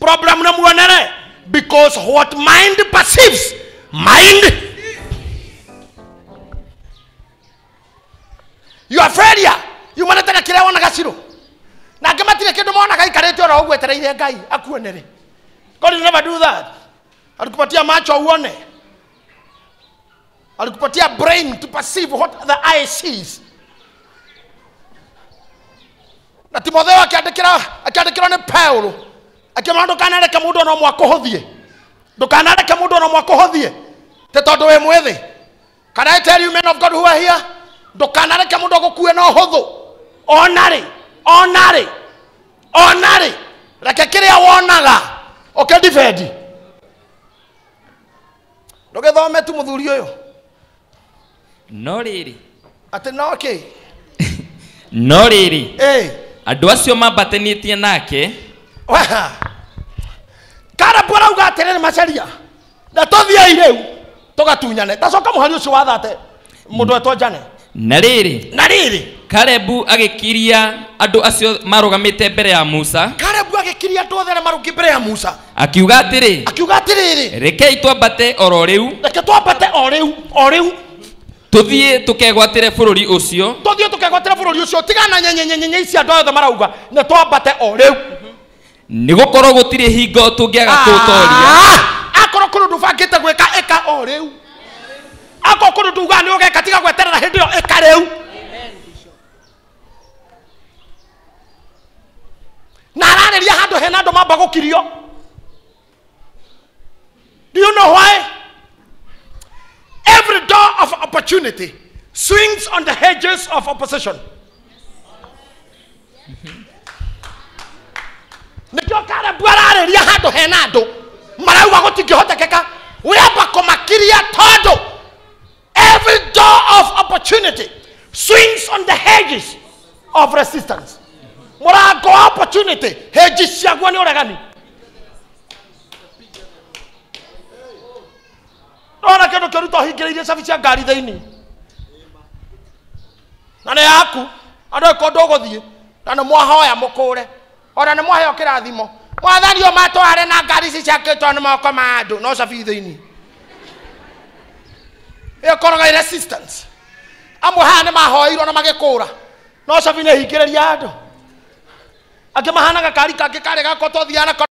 Problem na muonere, because what mind perceives, mind. Your failure yumanĩte na kĩrĩa wonaga Shilo. Na angĩ matirĩ kĩndũ monaga ikarĩte oro ũguo etereire Ngai akuonere. God will never do that. Alikupatia macho uone. Alikupatia brain to perceive what the eye sees. Na Timotheo akiandĩkĩrwo nĩ Paulo, akĩmwĩra ndũkanareke mũndũ ona ũmwe akũhũthie. Ndũkanareke mũndũ ona ũmwe akũhũthie te tondũ wĩ mwĩthĩ. Can I tell you, men of God who are here, ndũkanareke mũndũ agũkue na ũhũthũ. Onarĩ, onarĩ, onarĩ. Reke kĩrĩa wonaga ũkĩdefend. Ndũgĩthome tu mũthuri ũyũ. No rĩrĩ. Atĩ no kĩ? No rĩrĩ. Andũ acio mambatanĩtie nake. Karabu arauga atĩrĩrĩ macaria, na tũthiĩi rĩu tũgatunyane. Tacoka mũhari ũcio wathate mũndũ etwo Jane. Na rĩrĩ. Na rĩrĩ. Kalebu agĩkiria andũ acio marũgamĩte mbere ya Musa. Kalebu agĩkiria andũ othe arĩa marũngiĩ mbere ya Musa. Akiuga atĩrĩ. Akiuga atĩrĩrĩ. Rekei twambate oro rĩu. Reke twambate o rĩu, o rĩu. Tũthiĩ tũkegwatĩre bũrũri ũcio. Tũthiĩ tũkegwatĩre bũrũri ũcio. Tigana nyenyenyenye ici andũ othe marauga. Na twambate o rĩu. Nĩgũkorwo gũtirĩ hingo tũngĩaga kũũtoria. Akorwo kũrĩ ũndũ ũbangĩte gwĩka, ĩka o rĩu. Akorwo kũrĩ ũndũ ugaga nĩ ũgeka, tiga gweterera hĩndĩ ĩyo, ĩka rĩu. Na ararĩria handũ hena andũ mamba gũkirio. Do you know why? Every door of opportunity swings on the hedges of opposition. Nĩkĩo Kalebu ararĩria handũ hena andũ marauga gũtingĩhotekeka, wĩamba kũmakiria tondũ every door of opportunity swings on the hedges of resistance. Mũrango wa opportunity, hedges ciaguo nĩ ũregani. Ndona kĩndũ kĩũru to hingĩrĩirie cabi cia ngari thĩinĩ. Na nĩ yaku, andũ ĩko ndũgũthiĩ, na nĩ mwahoya mũkũre. Ona nĩ mwaheo kĩrathimo. Mwathani ũyũ matware na ngari ici ciakĩtwo nĩ moko ma andũ, no cabi thĩinĩ. Ĩyo ĩkoragwo ĩ resistance. Amwe haha nĩ mahoeirwo na magĩkũra, no cabi nĩ hingĩrĩria andũ. Angĩ mahanaga kari kangĩ karĩ gakwa twathiaga nako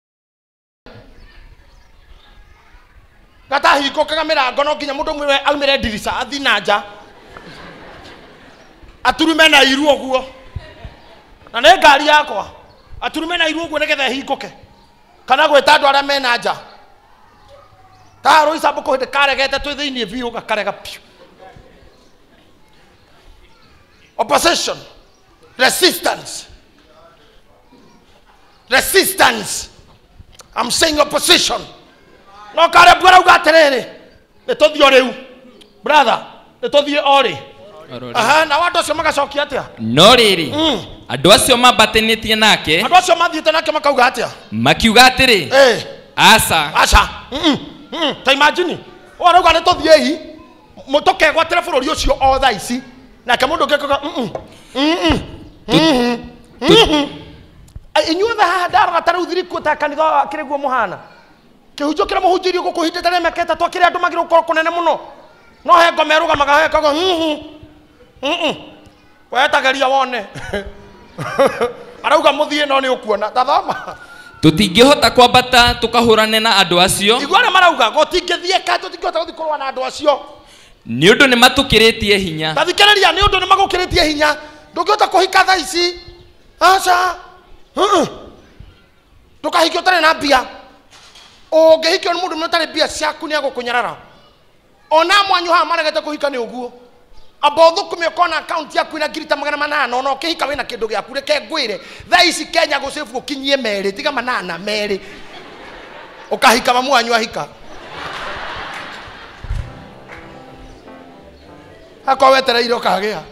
gatahingũkaga mĩrango, no nginya mũndũ ũmwe aumĩre ndirica athiĩ na nja aturume na iru ũguo, na nĩ ngari yakwa, aturume na iru ũguo nĩgetha ĩhingũke, kana gwĩta andũ arĩa mena nja. Ta rũi cambũkũ hĩndĩ karegete twĩ thĩinĩ biũ, gakarega biũ. Opposition, resistance, resistance. I'm saying opposition. No Kalebu arauga atĩrĩrĩ, nĩ tũthiĩ o rĩu brother, nĩ tũthiĩ o rĩ. Aha, na andũ acio magacokia atĩa? No rĩrĩ, andũ acio mambatanĩtie nake. Andũ acio mathiĩte nake makauga atĩa? Makiuga atĩrĩ, aca. Aca. Ta imagine, ũyũ arauga nĩ tũthiĩi tũkegwatĩre bũrũri ũcio o thaa ici, nake mũndũ ũngĩ akauga inyuothe haha ndarora ta rĩu thirikũ ta kanitha kĩrĩ guo mũhana. Kĩhunjio kĩrĩa mũhunjĩirio gũkũ hindĩte rĩa mĩaka ĩtatũ kĩrĩa andũ magĩrĩirwo gũkorwo kũnene mũno, no he ngoma ĩrũgamaga he kauga wetagĩria wone. Arauga mũthiĩ no nĩ ũkuona. Tathoma. Tũtingĩhota kwambata tũkahũrane na andũ acio. Igua arĩa marauga gũtingĩthiĩka, tũtingĩhota gũthiĩ kũrũa na andũ acio nĩ ũndũ nĩ matũkĩrĩtie hinya. Tathikĩrĩria, nĩ ũndũ nĩ magũkĩrĩtie hinya. Ndũngĩhota kũhika thaa ici, aca. Ndũkahikio ũtarĩ na mbia. Ũngĩhikio nĩ mũndũ ũtarĩ mbia ciaku nĩ agũkũnyarara. Ona mwanyu haha maregete kũhika nĩ ũguo. Amba ũthũkũme ũkona akaunti yaku ĩna ngiri ta 800, ona ũkĩhika wĩna kĩndũ gĩaku. Reke ngwĩre thaa ici Kenya gũcĩbu ũkinyie merĩ, tiga 8 merĩ, ũkahika mamu wanyu ahika. Akorwo wetereire ũkagĩa.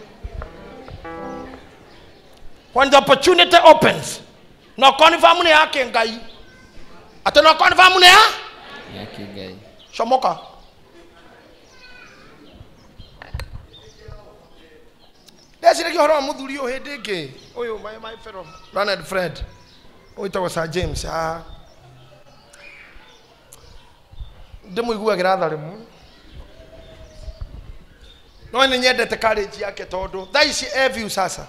When the opportunity opens, no confirm nĩ yake Ngai. Atĩ no confirm nĩ ya yake Ngai. Comoka. Ndeciragia ũhoro wa mũthuri ũyũ hĩndĩ ĩngĩ, ũyũ my fellow Ronald Fred, ũyũ wĩtagwo Sir James. Ndĩmũiguagĩra tha rĩmwe. No nĩ nyendete courage yake tondũ thaa ici e view sasa.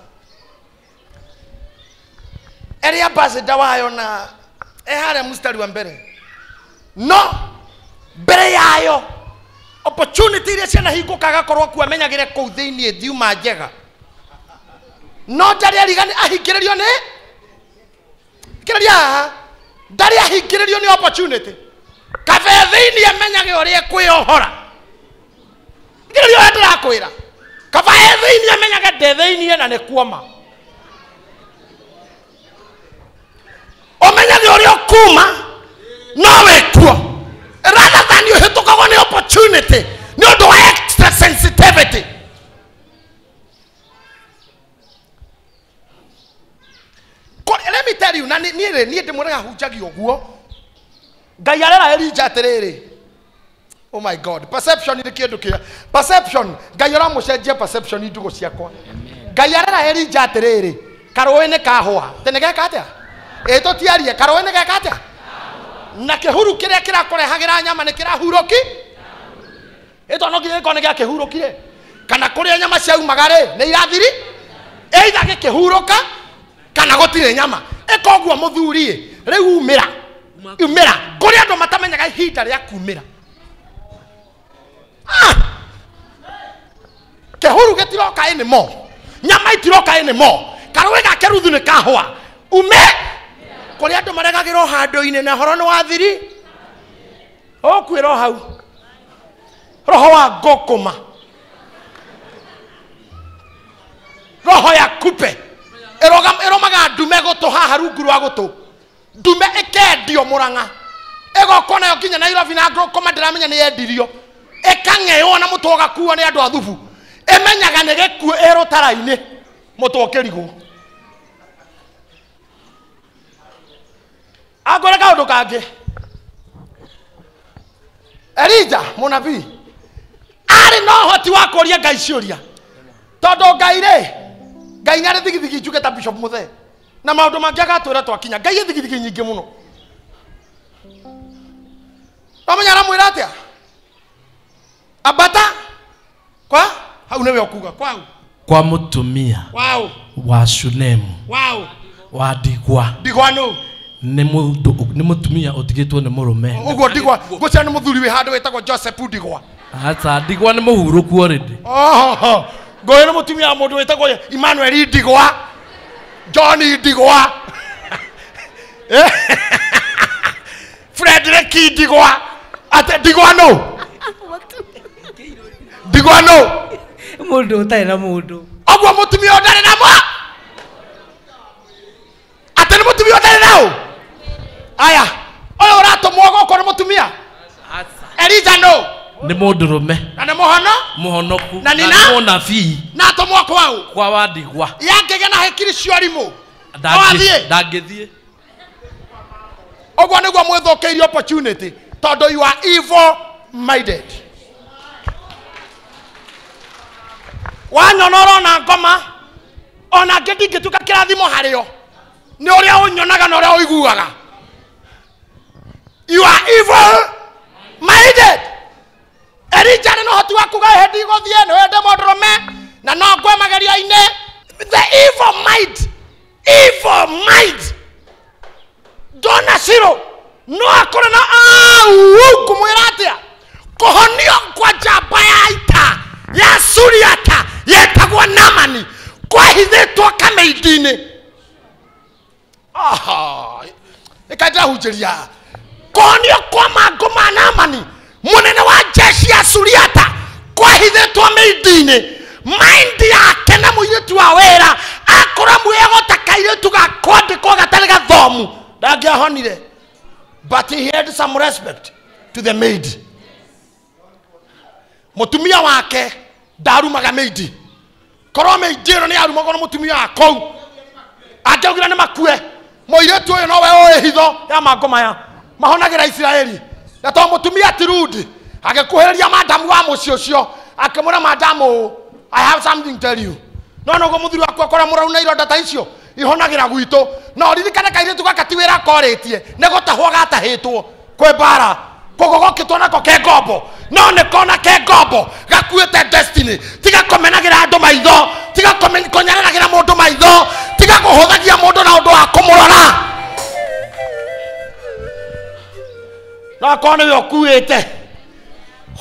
Eri ambassador wayo na e harĩa mstari wa mbere. No mbere yayo opportunity iria cianahingũka agakorwo kuo amenyagĩre kũu thĩiniĩ thiuma njega. No ndarĩ arigani ahingĩrĩrio nĩ kĩrĩria haha ndarĩ ahingĩrĩrio nĩ opportunity. Kabe thĩiniĩ amenyage ũrĩa ekwĩyohora. Kĩrĩria ũrĩa ndĩrakwĩra. Kaba e thĩiniĩ amenyage ndĩ thĩiniĩ na nĩ kuoma. Ũmenyage ũrĩa ũkuma no wĩkuo. Rather than ũhĩtũkagwo nĩ opportunity nĩ ũndũ wa extra sensitivity. Let me tell you, na niĩ rĩ niĩ ndĩmũrega hunjagia ũguo. Ngai arera Elijah atĩrĩrĩ. Oh my God, perception nĩ kĩndũ kĩa perception. Ngai aramũcenjia perception ndũgũ ciakwa. Ngai arera Elijah atĩrĩrĩ, karũĩ nĩ kahũa. Tene geka atĩa? Ĩ tũtiarie, karũĩ nĩ geka atĩa? Na kĩhuru kĩrĩa kĩrakũrehagĩra nyama nĩ kĩrahurũki? Ĩ tondũ no nginya gĩkorwo nĩ gĩakĩhurũkire. Kana kũrĩa nyama ciaumaga rĩ, nĩ irathiri? Either gĩkĩhurũka kana gũtirĩ nyama. Ĩka ũguo mũthuri rĩu umĩra. Umĩra. Kũrĩ andũ matamenyaga ihinda rĩa kumĩra. Kĩhuru gĩtiroka anymore. Nyama itiroka anymore. Karũĩ gake ruthu nĩ kahũa. Ume kũrĩ andũ maregagĩrwo handũ-inĩ na horo nĩ wathiri. Ũkwĩrwo hau. Roho wa ngũkũma. Roho ya kupe. Ĩromaga ndume gũtũ haha rungu rwa gũtũ. Ndume ĩkendio Mũrang'a. Ĩgokwo nayo nginya Nairobi na ngũkũma ndĩramenya nĩ yendirio. Ĩkang'ewo na mũtwe ũgakuo nĩ andũ a thubu. Ĩmenyaga nĩ gĩkuũ ĩ rũtara-inĩ mũtwe ũkĩrigwo. Angwĩre kaũndũ kangĩ. Elijah mũnabii arĩ na ũhoti wa kũũria Ngai ciũria. Tondũ Ngai rĩ, Ngai nĩ arĩ thigithigi njuge ta Bishop Muthee. Na maũndũ mangĩ agatwĩra twakinya. Ngai ĩ thigithigi nyingĩ mũno. Wamenya aramwĩra atĩa? Ambata kwa hau nĩwe ũkuga kwau. Kwa mũtumia Wau. wa Shunemu. Wau. Wa ndigwa. Ndigwa nũ? Nĩ mũndũ nĩ mũtumia ũtigĩtwo nĩ mũrũme. Ũguo ndigwa ngũcia nĩ mũthuri wĩ handũ wĩtagwo Joseph Ndigwa. Aca ndigwa nĩ mũhurũku already. Oho. Ngũĩ nĩ mũtumia wa mũndũ wĩtagwo Emmanuel Ndigwa. John Ndigwa. Frederick Ndigwa. Ate ndigwa nũ? Ndigwa nũ? Mũndũ ũtarĩ na mũndũ. Ũguo mũtumia ũtarĩ na mwa? Ate nĩ mũtumia ũtarĩ na ũ? Aya, ũyũ ũratũmwo gũkũ nĩ mũtumia? Elijah nũ? Nĩ mũndũrũme. Na nĩ mũhono? Mũhonoku. Na nĩ Na mũnabii. Na atũmwo kwau? Kwa wa ndigwa. Yangĩgĩa na hekiri cia ũrimũ. No athiĩ? Ndangĩthiĩ. Ũguo nĩguo mwĩthũkĩirie opportunity tondũ you are evil minded. Wanyona ũrona ngoma ona ngĩ ndingĩtuĩka kĩrathimo harĩo nĩ ũrĩa ũnyonaga na ũrĩa ũiguaga. You are evil minded. Elijah nĩ na ũhoti wa kuga ĩhĩ ndigũthiĩ nĩ wende mũndũrũme na no ngwe magerio-inĩ. The evil mind, evil mind. Ndona Shiro no akore na au ngũmwĩra atĩa kũhonio kwa njamba ya ita ya Suriata yetagwo Naamani kwahithĩtwo kamĩindi-inĩ. Aha, ĩkanjahunjĩria kũhonio kwa mangũ ma Naamani mũnene wa jeshi ya Suriata kwahithĩtwo mĩindi-inĩ. Mind yake na mũirĩtu wa wĩra akora mwĩego ta kairĩtu ga kwandĩkwo gatarĩ gathomu ndangĩahonire. But he had some respect to the maid. Mũtumia wake ndarumaga maid. Korwo maid ĩno nĩ yarumagwo nĩ mũtumia wa kũu angĩaugire nĩ makue. Mũirĩtu ũyũ nowe ũĩ hitho ya mangũ maya mahonagĩra Isiraeli. Na tondũ mũtumia ti rude agĩkuhĩrĩria madamu wa mũciĩ ũcio akĩmwĩra madamu, I have something to tell you. No noguo mũthuri waku akora mũrauna ironda ta icio ihonagĩra gwitũ. No ririkane kairĩtu gaka ti wĩra akorĩtie nĩ gũtahwo gatahĩtwo kwĩ mbara. Koguo gokĩtwo nako ke ngombo, no nĩ kona ke ngombo gakuĩte destiny. Tiga kũmenagĩra andũ maitho, tiga kũnyararagĩra mũndũ maitho, tiga kũhũthagia mũndũ na ũndũ wa kũmũrora. No akorwo nĩwe ũkuĩte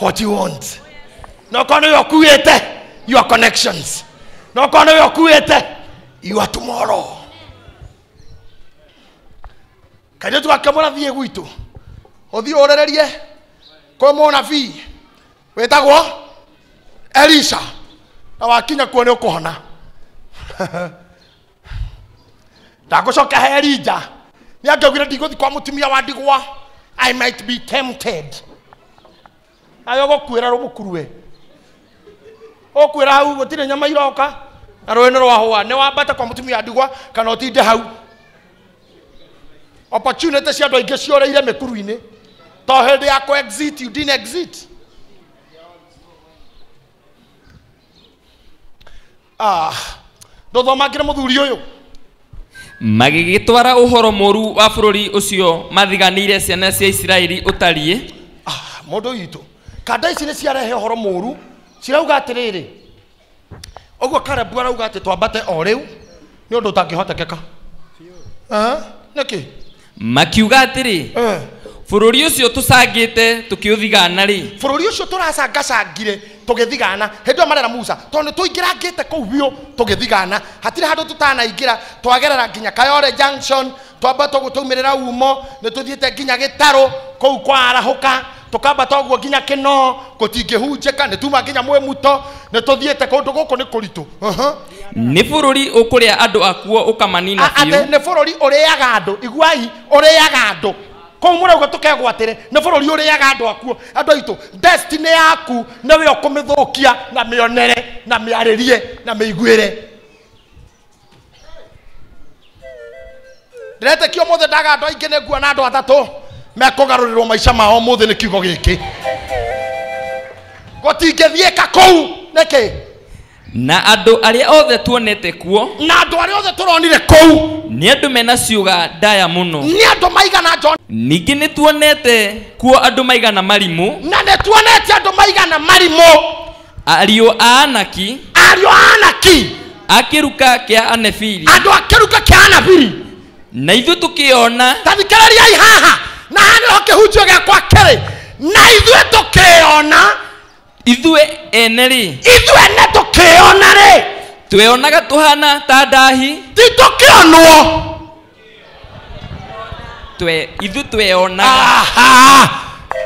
what you want, no akorwo nĩwe ũkuĩte your connections, no akorwo nĩwe ũkuĩte your tomorrow. Kairĩtu gakĩmwĩra thiĩ gwitũ ũthiĩ ũrĩrĩrie kwĩ mũnabii wĩtagwo Elisha, na wakinya kuo nĩ ũkũhona. Ndagũcoka he Elija, nĩ angĩaugire ndigũthiĩ kwa mũtumia wa ndigwa, I might be tempted. Nawe ũgũkuĩra rũmũkurue, ũkwĩra hau gũtirĩ nyama iroka na rũĩ nĩ rwahũa, nĩ wambate kwa mũtumia wa ndigwa kana ũtinde hau. Opportunity cia andũ aingĩ ciorĩire mĩkuru-inĩ, to hĩndĩ ya kũ exit you didn't exit. Ndũthomangĩre mũthuri ũyũ. Magĩgĩtwara ũhoro mũru wa bũrũri ũcio mathiganĩire ciana cia Isiraeli ũtariĩ. Mũndũ witũ, kanda ici nĩ ciarehe ũhoro mũru, cirauga atĩrĩrĩ, ũguo Kalebu arauga atĩ twambate o rĩu nĩ ũndũ ũtangĩhotekeka. Nĩkĩ? Makiuga atĩrĩ, bũrũri ũcio tũcangĩte tũkĩũthigana rĩ, bũrũri ũcio tũracangacangire tũgĩthigana hĩndĩ ĩyo marera Musa, tondũ nĩ tũingĩrangĩte kũu biũ tũgĩthigana, hatirĩ handũ tũtanaingĩra, twagerera nginya Kayole Junction, twambata ũguo twaumĩrĩra umo, nĩ tũthiĩte nginya Gĩtarũ kũu kwa Arahũka, tũkambata ũguo nginya Kĩnoo, gũtingĩhunjĩka, nĩ tuma nginya Mwĩmuto, nĩ tũthiĩte kũndũ gũkũ nĩ kũritũ. Nĩ bũrũri ũkũrĩa andũ akuo ũkamanina biũ. Atĩ nĩ bũrũri ũrĩaga andũ, iguai, ũrĩaga andũ. Kũu mũrauga tũkegwatĩre, nĩ bũrũri ũrĩaga andũ akuo. Andũ aitũ, destiny yaku nĩwe ũkũmĩthũkia na mĩonere na mĩarĩrie na mĩiguĩre. Ndĩretĩkia ũmũthĩ ndaga andũ aingĩ nĩ nguona andũ atatũ mekũgarũrĩrwo maica mao ũmũthĩ nĩ kiugo gĩkĩ. Gũtingĩthiĩka kũu nĩkĩ? Na andũ arĩa othe tuonete kuo, na andũ arĩa othe tũronire kũu, nĩ andũ mena ciũga ndaya mũno, nĩ andũ maigana John. Ningĩ nĩ tuonete kuo andũ maigana marimũ, na nĩ tuonete andũ maigana marimũ, ariũ a Anaki, ariũ a Anaki, a kĩruka kĩa Anefiri, andũ a kĩruka kĩa Anefiri, na ithuĩ tũkĩona. Ta thikĩrĩriai haha, na haha nĩho kĩhunjio gĩakwa kĩrĩ, na ithuĩ tũkĩona, ithuĩ ene rĩ, ithuĩ ene tũkĩona rĩ, tweonaga tũhana ta ndahi, ti tũkĩonwo, ithuĩ tweonaga.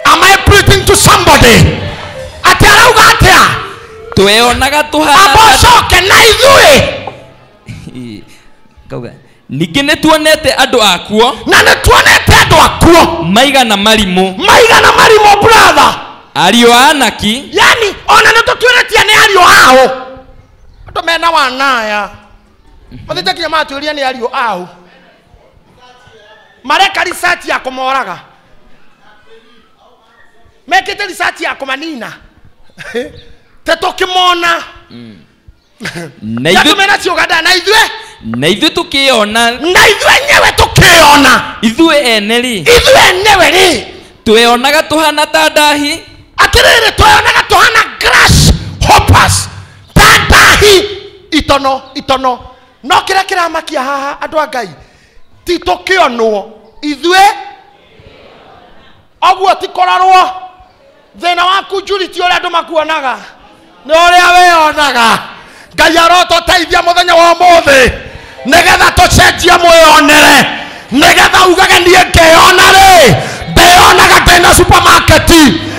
Am I preaching to somebody? Atĩ arauga atĩa? Tweonaga tũhana. Amba ũcoke na ithuĩ. Ngauga ningĩ nĩ tuonete andũ akuo, na nĩ tuonete andũ akuo maigana marimũ, maigana marimũ brother, ariũ a Anaki, yani ona nĩ tũtuĩrĩtie nĩ ariũ ao. Andũ mena wanaya mathiĩte nginya matuĩria nĩ ariũ ao, mareka research ya kũmoraga, mekĩte research ya kũmanina, te tũkĩmona. Na ithuĩ mena ciũga nda, na ithuĩ, na ithuĩ tũkĩona, na ithuĩ enyewe tũkĩona, ithuĩ ene rĩ, ithuĩ enyewe rĩ, tweonaga tũhana ta ndahi, atĩrĩrĩ, tweonaga tũhana grass hoppers, ta ndahi, itono itono. No kĩrĩa kĩramakia haha andũ a Ngai, ti tũkĩonwo ithuĩ ũguo, ti kũrorwo. Thĩna waku Julie ti ũrĩa andũ makuonaga, nĩ ũrĩa wĩyonaga. Ngai arotũteithia mũthenya wa ũmũthĩ nĩgetha tũcenjie mwĩyonere, nĩgetha ugage niĩ ngĩyona rĩ, ndĩyonaga ndĩna supermarket,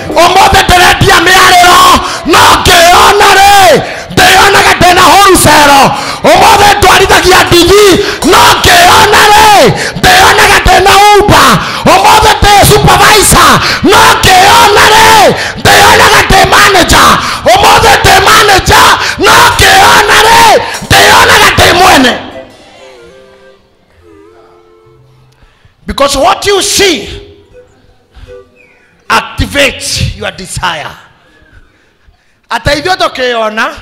ũmũthĩ ndĩrendia mĩarĩro, no ngĩyona rĩ, ndĩyonaga ndĩna wholesale, ũmũthĩ ndwarithagia ndigi, no ngĩyona rĩ, ndĩyonaga ndĩna Uber, ũmũthĩ ndĩ supervisor, no ngĩyona rĩ, ndĩyonaga ndĩ manager, ũmũthĩ ndĩ manager, no ngĩyona rĩ, ndĩyonaga ndĩ mwene. Because what you see activates your desire. Ata ithuĩ tũkĩona,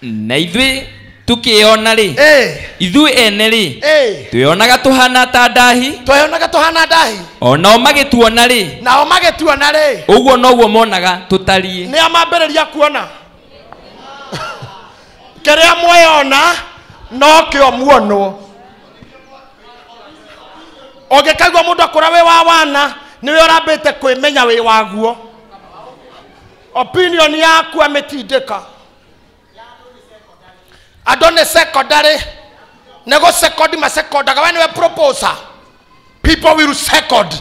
na ithuĩ Tukĩona rĩ, ithuĩ ene rĩ, twĩonaga tũhana ta ndahi. Twĩonaga tũhana ndahi. O nao magĩtuona rĩ, nao magĩtuona rĩ, ũguo noguo monaga tũtariĩ. Nĩ amambĩrĩria kuona kĩrĩa mweyona nokĩo muonwo. Ũngĩkaigua mũndũ akũra wĩ wa wana, nĩwe ũrambĩte kwĩmenya wĩ waguo. Opinion yaku amĩtindĩka. Andũ nĩ secondary, nĩ gũ second masekondaga. We nĩwe proposer, people will second.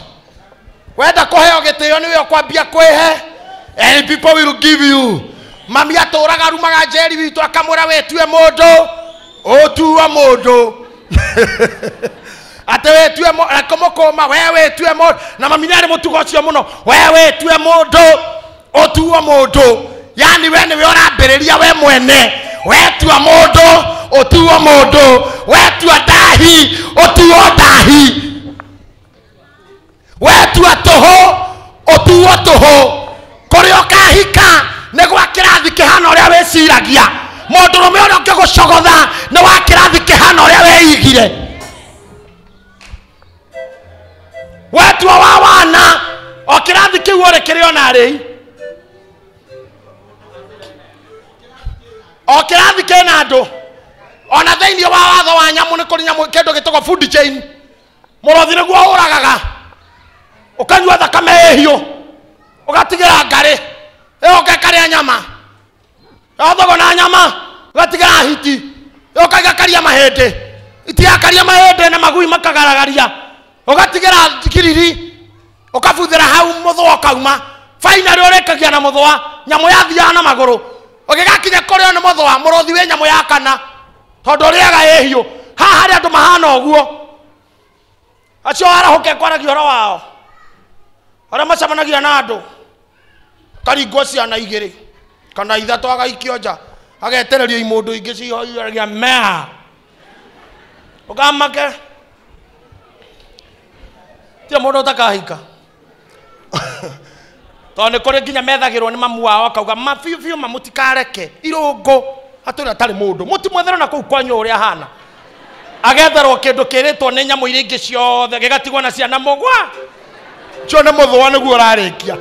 Wenda kũheo gĩtĩo nĩwe ũkwambia kwĩhe, and people will give you. Mami atũraga arumaga njeri witũ akamwĩra wĩtue mũndũ, ũtuo mũndũ. Atĩ wĩtue kũmũkũma, we wĩtue mũndũ. Na mami nĩ arĩ mũtugo ũcio mũno, we wĩtue mũndũ, ũtuo mũndũ. Yani we nĩwe ũrambĩrĩria we mwene. Wetua mũndũ, ũtuo mũndũ. Wetua ndahi, ũtuo ndahi. Wetua tũhũ, ũtuo tũhũ. Kũrĩa ũkahika nĩ gwa kĩrathi kĩhana ũrĩa wĩciragia. Mũndũrũme ũrĩa ũngĩgũcogotha nĩ wa kĩrathi kĩhana ũrĩa wĩigire. Wetua wa wana, o kĩrathi kĩu ũrĩ kĩrĩ ona rĩi. O kĩrathi kĩna andũ. Ona thĩinĩ wa watho wa nyamũ nĩ kũrĩ nyamũ kĩndũ gĩtagwo food chain. Mũrothi nĩguo ũragaga, ũkanyua thakame ĩhiũ, ũgatigĩra ngarĩ, ĩyo ũgekaria nyama, ĩyo nyama, ũgatigĩra hiti, ĩyo ũkagakaria mahĩndĩ, itiakaria mahĩndĩ na magui makagaragaria, ũgatigĩra kiriri, ũkabuthĩra hau mũthũa ũkauma. Finally ũrĩkagia na mũthũa, nyamũ yathiaga na magũrũ. Ũgĩgakinya kũrĩo nĩ mũthũa, mũrũthi wĩ nyamũ ya kana, tondũ ũrĩaga ĩhiũ. Haha harĩ andũ mahana ũguo, acio arahũke kwaragia ũhoro wao, arĩa macemanagia na andũ, karingwo ciana igĩrĩ kana ithatũ agaikio nja, agetererio imũndũ ingĩ cihoiragia mea. Ũkamake tia mũndũ ũtakahika. Tondũ nĩ kũrĩ nginya methagĩrwo nĩ mamu wao akauga ma biũ biũ ma mũtikareke irũngũ atũrĩ atarĩ mũndũ, mũtimwethere na kũu kwanyu ũrĩa ahana. Agetherwo kĩndũ kĩrĩtwo nĩ nyamũ iria ingĩ ciothe gĩgatigwo na ciana mũgwa. Cio nĩ mũthũa nĩguo ũrarĩkia,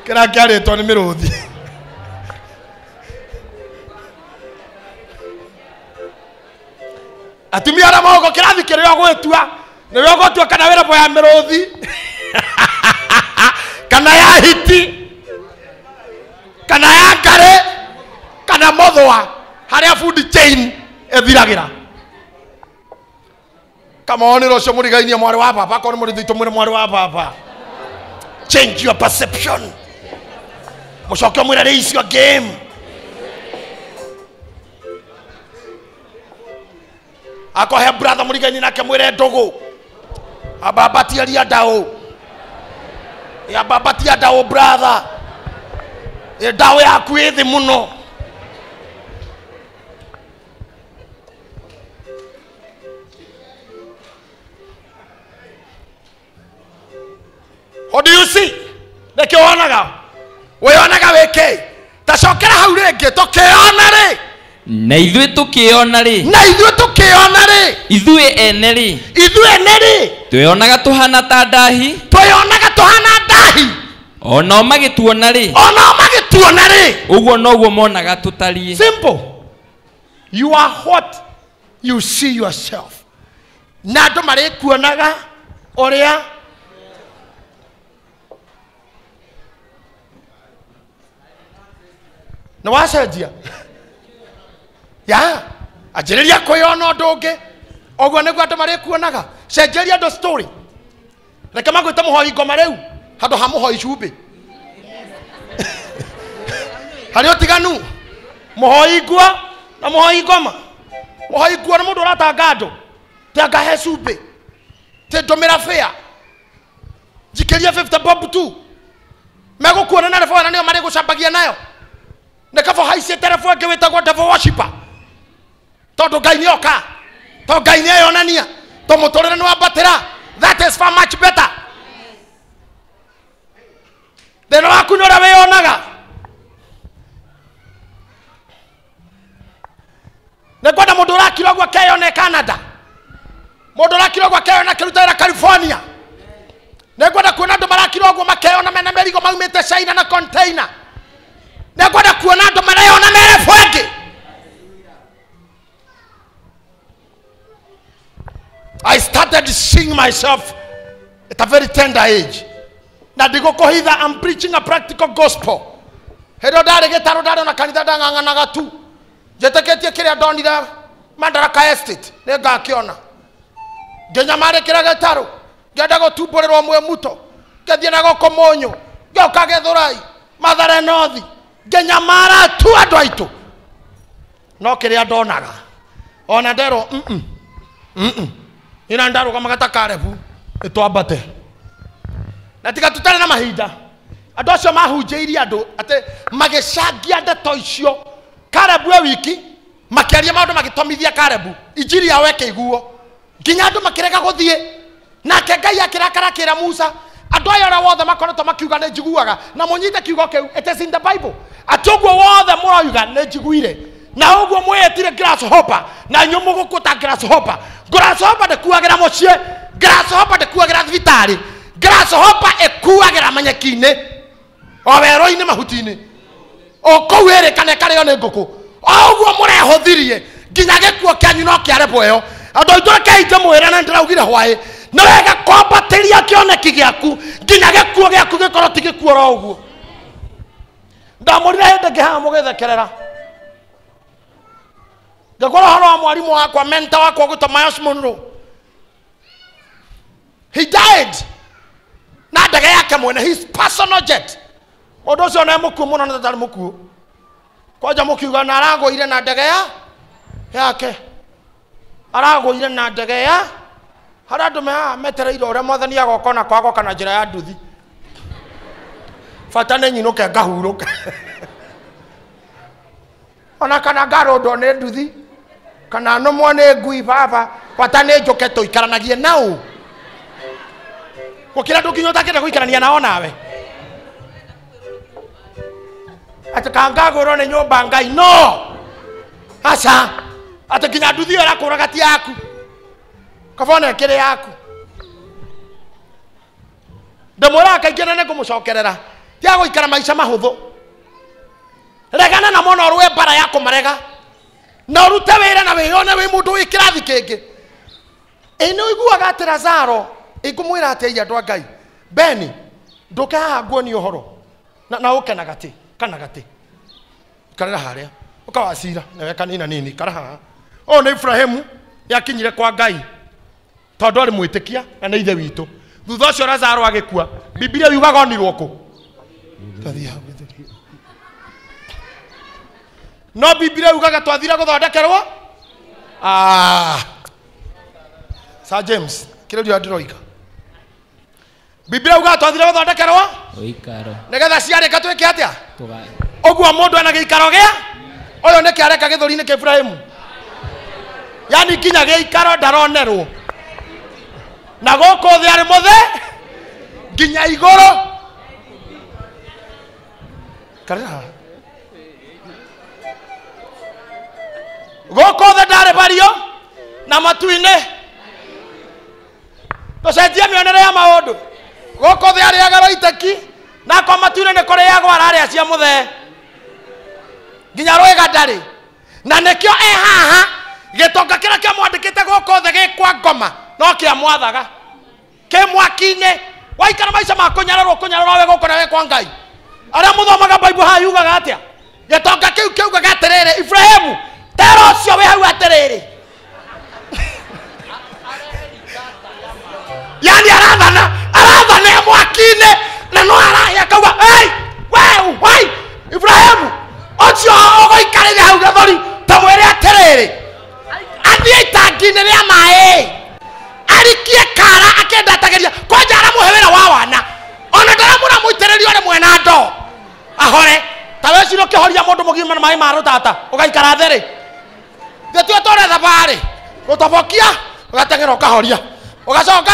kĩrĩa kĩarĩtwo nĩ mĩrũthi. Atumia arĩa mogo kĩrathi kĩrĩa ũgwĩtua nĩwe ũgũtua kana wĩ robo ya mĩrũthi kana ya hiti kana ya ngarĩ kana mũthũa, harĩa food chain ĩthiragĩra. Kama onire ũcio mũrigainie mwarĩ wa baba, akorwo nĩ mũrĩthi tũmwĩre mwarĩ wa baba. Change your perception. Mũcoke ũmwĩre raise your game. Akohe brother mũrigainie nake mwĩre ndũgũ, ababatiaria ndaũ, ababatia ndaũ brother, ndaũ yaku ĩ thĩ mũno. What do you see? Nĩkĩo wonaga? Wĩyonaga wĩ kĩ? Ta cokera hau rĩngĩ, tũkĩona rĩ. Na ithuĩ tũkĩona rĩ. Na ithuĩ tũkĩona rĩ. Ithuĩ ene rĩ. Ithuĩ ene rĩ. Twĩyonaga tũhana ta ndahi. Twĩyonaga tũhana ndahi. O nao magĩtuona rĩ. O nao magĩtuona rĩ. Ũguo noguo monaga tũtariĩ. Simple. You are what you see yourself. Na andũ marĩkuonaga ũrĩa nĩ wacenjia. Ya, anjĩrĩria kwĩyona ũndũ ũngĩ, ũguo nĩguo andũ marĩkuonaga. Cenjeria andũ story. Reke magwĩte mũhoi ngoma rĩu handũ ha mũhoi cumbĩ. Harĩ ũtiganu mũhoi nguo na mũhoi ngoma. Mũhoi nguo nĩ mũndũ ũratanga andũ, ti anga he cumbĩ, ti ndũmĩra bĩa, njikĩrie 50 bob tu. Megũkuona na rebo na nĩo marĩgũcambagia nayo. Nĩ kaba haicĩte rebo ĩngĩ wĩtagwo devil worshipper, tondũ Ngai nĩoka, tondũ Ngai nĩeyonania, tondũ mũtũrĩre nĩ wambatĩra. That is far much better. Thĩna waku nĩ ũrĩa wĩyonaga. yumĩte China na container. Nĩngwenda kuona andũ mareyona mere bwengi. I started seeing myself at a very tender age. Na ndigũkũhitha, I'm preaching a practical gospel. Hĩndĩ ĩyo ndarĩ gĩtarũ, ndarĩ ona kanitha, ndang'ang'anaga tu. Njĩtĩkĩtie kĩrĩa ndonire Madaraka Estate nĩngakĩona. Ngĩnyamarĩkĩra gĩtarũ, ngĩenda gũtumbũrĩrwo Mwĩmuto, ngĩthiĩ na gũkũ Mũnyũ, ngĩũka Gĩthũrai, Mathare North, ngĩnyamara tu andũ aitũ. No kĩrĩa ndonaga ona nderwo ina ndarũgamaga ta Karebu ĩtwambate. Na tiga tũtarĩ na mahinda, andũ acio mahunjĩirie andũ atĩ magĩcangia ndeto icio. Karebu e wiki makĩaria maũndũ magĩtomithia Karebu, injiri yao ĩkĩiguo nginya andũ makĩrega gũthiĩ. Nake Ngai akĩrakara akĩra Musa, andũ aya arĩa wothe makoretwo makiuga nĩ njiguaga, na mũnyite kiugo kĩu, it is in the Bible, atĩ ũguo wothe mũroiga nĩ njiguire, na ũguo mwĩĩtire grasshopper, na inyuĩ mũgũkua ta grasshopper. Grasshopper ndĩkuagĩra mũciĩ, grasshopper ndĩkuagĩra thibitarĩ, grasshopper ĩkuagĩra manyeki-inĩ, o werũ-inĩ, mahuti-inĩ, o kũu ĩrĩ kana ĩkarĩo nĩ ngũkũ. O ũguo mũrehũthirie nginya gĩkuo kĩanyu no kĩarebwo ĩyo. Andũ aitũ rekei ndĩmwĩre, na nĩndĩraugire hwaĩ, nĩ wega kwambatĩria kĩoneki gĩaku nginya gĩkuo gĩaku gĩkorwo ti gĩkuo oro ũguo. Ndamũrire hĩndĩ ĩngĩ haha mũgĩthekerera, ngĩkorwo ũhoro wa mwarimũ wakwa, mentor wakwa ũgwĩtwo Myles Munroe. He died na ndege yake mwene, his personal jet. Mũndũ ũcio nĩ mũkuũ mũno na ndarĩ mũkuũ. Kwanja mũkiuga na aragũire na ndege ya yake, aragũire na ndege ya harĩa andũ me haha metereire ũrĩa mwathani agoka ona kwagoka na njĩra ya nduthi. Bata nĩ nyinũke ngahurũke, ona kana ngarũndwo nĩ nduthi kana nũmwo nĩ ngui, baba, bata nĩ njũke tũikaranagie nao gũkĩra andũ nginya ũtakĩenda gũikarania nao nawe. Atĩ kangagũrwo nĩ nyũmba Ngai, no aca, atĩ nginya nduthi ĩyo ĩrakũraga ti yaku, kaba ona ĩkĩrĩ yaku. Ndĩmwĩraga kaingĩ na nĩngũmũcokerera, tiga gũikara maica mahũthũ. Regana namo na ũrũe mbara ya kũmarega, na ũrute wĩra na wĩyone wĩ mũndũ wĩ kĩrathi kĩngĩ. Ĩ nĩ ũiguaga atĩ Lazaro, ĩngũmwĩra atĩ andũ a Ngai, Beni, ndũke haha nguonie ũhoro na ũke na gatĩ, kana gatĩ, ikarĩra harĩa ũkawacira nawe kanina nini, ikara haha. Ũyũ nĩ Ibrahimu nĩakinyire kwa Ngai tondũ arĩ mwĩtĩkia na nĩ ithe witũ. Thutha ũcio Lazaro agĩkua, Bibilia yugaga onirwo kũ? No Bibilia yugaga twathire gũthondekerwo. Sir James, kĩrĩa ndĩroiga, Bibilia yugaga twathire gũthondekerwo ũikaro, nĩgetha ciarĩka twĩke atĩa? Ũguo mũndũ ena gĩikaro gĩa ũyũ nĩkĩ areka gĩthũri-inĩ kĩa Ibrahimu, yani nginya gĩikaro ndaronerwo, na gũkũ thĩ arĩ mũthĩ nginya igũrũ. Karĩra haha. Gũkũ thĩ ndarĩ bario na matu-inĩ. Tũcenjie mĩonere ya maũndũ. Gũkũ thĩ arĩaga rũitĩki, na kwa matu-inĩ nĩ kũrĩagwo ararĩa cia mũthee, nginya rwĩga ndarĩ. Na nĩkĩo e haha gĩtonga kĩrĩa kĩamwandĩkĩte gũkũ thĩ gĩ kwa ngoma no kĩamwathaga kĩ mwaki-inĩ. Waikara maica ma kũnyararwo, kũnyararwo we gũkũ na we kwa Ngai. Arĩa mũthomaga Bible haha yugaga atĩa? Gĩtonga kĩu kĩugaga atĩrĩrĩ, Ibrahimu, tera ũcio wĩ hau atĩrĩrĩ, yani arathana, arathana e mwaki-inĩ na no arahĩa akauga, hey, we, wai, Ibrahimu, ũcio ũgũikarĩire hau gĩthũri, ta mwĩre atĩrĩrĩ, athiĩ itangi-inĩ rĩa maĩ, arikie kara akĩenda atagĩria, kwanja aramũhe wĩra wa wana, ona ndaramũra mũitĩrĩrio rĩmwe na ndoo ahore. Ta weciria ũkĩhoria mũndũ mũgima na maĩ ma rũtata ũgaikara thĩ-rĩ, gĩtue tũre thabarĩ gũtobokia ũgateng'era ũkahoria ũgacoka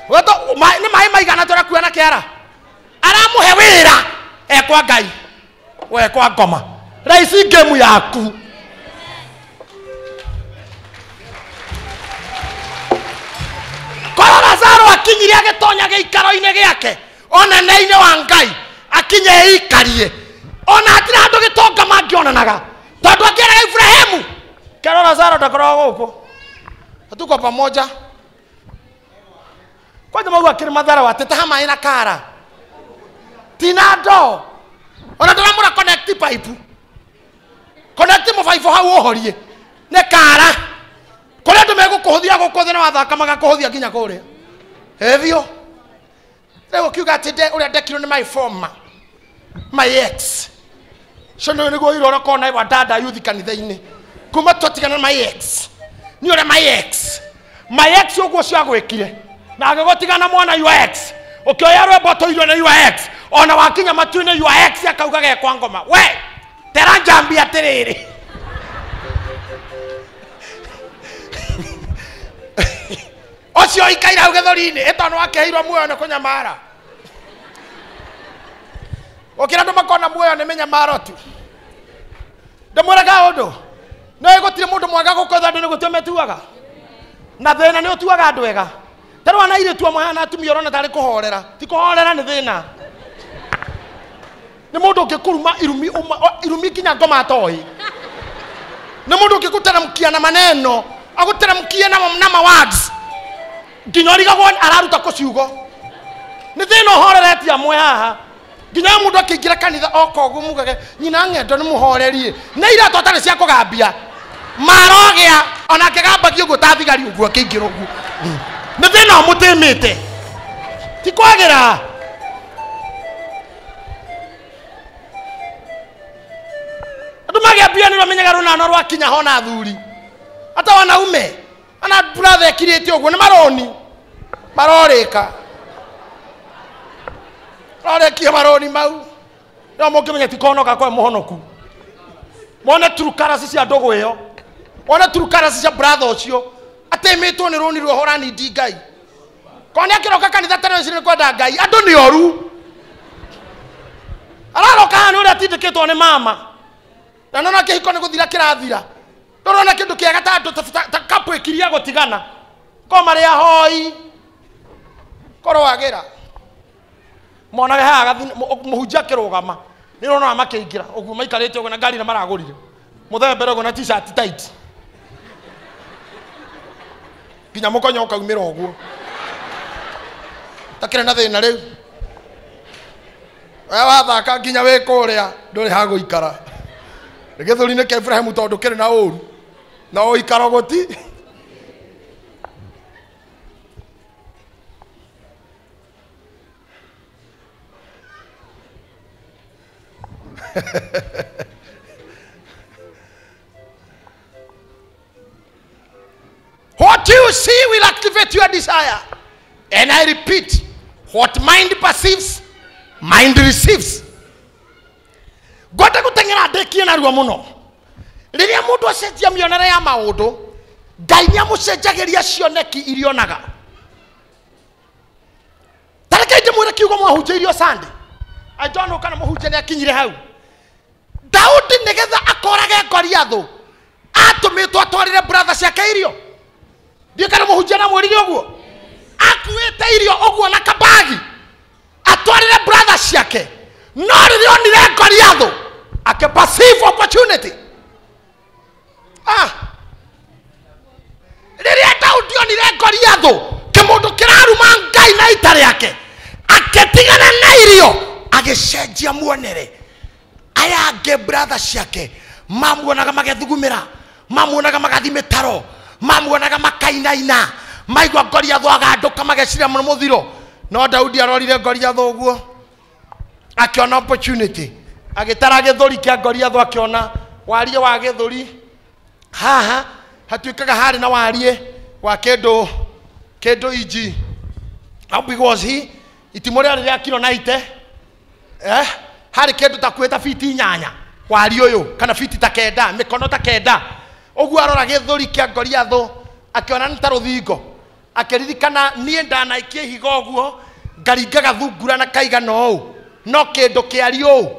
nĩ maĩ maigana tũrakua na kĩara. Aramũhe wĩra ekwa Ngai, we kwa ngoma, raici ngemu yaku. Korwo Lazaro akinyire agĩtonya gĩikaro-inĩ gĩake onene-inĩ wa Ngai, Akinye ikarie. Ona hatira handu gitonga mangionanaga. Tondu akĩeraga Ibrahimu, kero Lazaro ndakoragwo gũkũ. Hatuko pamoja. Kwanza mau akĩrĩ mathara watete ha maĩ na kara. Tina ndoo. Ona ndĩramũra connect pipe. Connect mũbaibũ hau ũhorie. Nĩ kara. Kũrĩa andũ megũkũhũthia gũkũ thĩ na wathaka magakũhũthia nginya kũrĩa. Hevio. Rĩu ũkiuga atĩ ũrĩa ndekirwo nĩ my former, my ex. Cio nĩguo irora kona wa dada yuthi kanitha-inĩ. Kuma twatigana na my ex. Nĩ ũrĩa my ex. My ex ũguo ũcio agwĩkire. Na agĩgũtigana mwana your ex. Ũkĩoya rwĩmbo tũirio nĩ your ex. Ona wakinya matu-inĩ your ex akauga gekwa ngoma. We, tera njambi atĩrĩrĩ. Ũcio ikaira hau gĩthũri-inĩ ĩtondũ wakĩheirwo muoyo nĩ kũnyamara. Ũkĩra andũ makona muoyo nĩ mĩnyamaro tu. Ndĩmwĩraga ũndũ. No gũtirĩ mũndũ mwega gũkũ thĩ andũ nĩ gũtua metuaga. Na thĩna nĩ ũtuaga andũ ega. Ta rĩu ana airĩtu amwe haha na atumia ũrona tarĩ kũhorera. Ti kũhorera nĩ thĩna. Nĩ mũndũ ũngĩkũruma irumi irumi nginya ngoma atoĩ. Nĩ mũndũ ũngĩgũteremkia na maneno, agũteremkie na ma words. Nginya ũrigagwo araruta kũ ciugo. Nĩ thĩna ũhoreretie amwe haha. Nginya mũndũ akĩingĩra kanitha oka ũguo mugage nyina ng'endo nĩ mũhorerie. Nĩ iratũ atarĩ cia kũgambia. Marogĩa ona akĩgambagia ũguo ta thigari ũguo akĩingĩra ũguo. Nĩ thĩna ũmũtĩmĩte. Ti kwagĩra. Andũ magĩambia nĩ rwamenyaga rũnano rwakinya hona athuri. Ata wanaume. Ana brother ekirĩte ũguo nĩ maroni. Marorĩka. Rorĩkia maroni mau. No mũngĩmenya ti kũhonoka kwa mũhonoku. Mone turukarasi cia ndũgũ ĩyo. Wone turukarasi cia brother ũcio. Atĩmĩtwo nĩ rũni rwa nindi Ngai. Ko nĩ akĩroka kanitha tene ũcio nĩ kwenda Ngai. Andũ nĩ oru. Araroka haha nĩ ũrĩa atindĩkĩtwo nĩ mama. Na nona kĩhiko nĩ gũthira kĩrathira. Ndũrona kĩndũ kĩega ta andũ ta kapu ĩkiria gũtigana. Ko marĩ ahoi. Korwo wagĩra. Monage haha mũhunjia akĩrũgama. Nĩ ũronaga makĩingĩra ũguo maikarĩte ũguo na ngari na maragũrire. Mũthembere ũguo na t-shirt tight. Nginya mũkonyo ũkaumĩra ũguo. Takĩrĩ na thĩna rĩu. We wathaka nginya wĩ kũrĩa ndũrĩ ha gũikara. Nĩ gĩthũri-inĩ kĩa Ibrahimu tondũ kĩrĩ na ũru. Na ũikaro gũti. What you see will activate your desire. And I repeat, what mind perceives, mind receives. Ngwenda gũteng'era ndĩkie narua mũno. Rĩrĩa mũndũ acenjia mĩonere ya maũndũ, Ngai nĩamũcenjagĩria cioneki iria onaga. Ta reke ndĩmwĩre kiugo mwahunjĩirio Sunday. I don't know kana mũhunjia nĩakinyire hau. Daudi nĩgetha akorage Goliathũ, atũmĩtwo atwarĩre brother ciake irio. Ndiũĩ kana mũhunjia namwĩrire ũguo. Akuĩte irio ũguo na kabagi atwarĩre brother ciake. No rĩrĩa onire Goliathũ, akĩperceive opportunity. Rĩrĩa Daudi onire Goliathũ, kĩmũndũ kĩraruma Ngai na ita rĩake, akĩtigana na irio, agĩcenjia muonere. Aya angĩ brother ciake mamuonaga magethugumĩra, mamuonaga magathiĩ mĩtaro, mamuonaga makainaina, maigua Goliathũ agandũka mageciria mũno mũthiro. No Daudi arorire Goliathũ ũguo, akĩona opportunity. Agĩtara gĩthũri kĩa Goliathũ, akĩona wariĩ wa gĩthũri haha hatuĩkaga harĩ na wariĩ wa kĩndũ inji. How big was he? Itimũ rĩarĩ rĩa kiro 90. Harĩ kĩndũ ta kuhĩ ta fiti 8 wariĩ ũyũ, kana fiti ta 9, mĩkono ta 9. Ũguo arora gĩthũri kĩa Goliathũ akĩona nĩ ta rũthingo. Akĩririkana niĩ ndanaikia ihiga ũguo ngaringa gathungura na kaigana ũũ, no kĩndũ kĩariĩ ũũ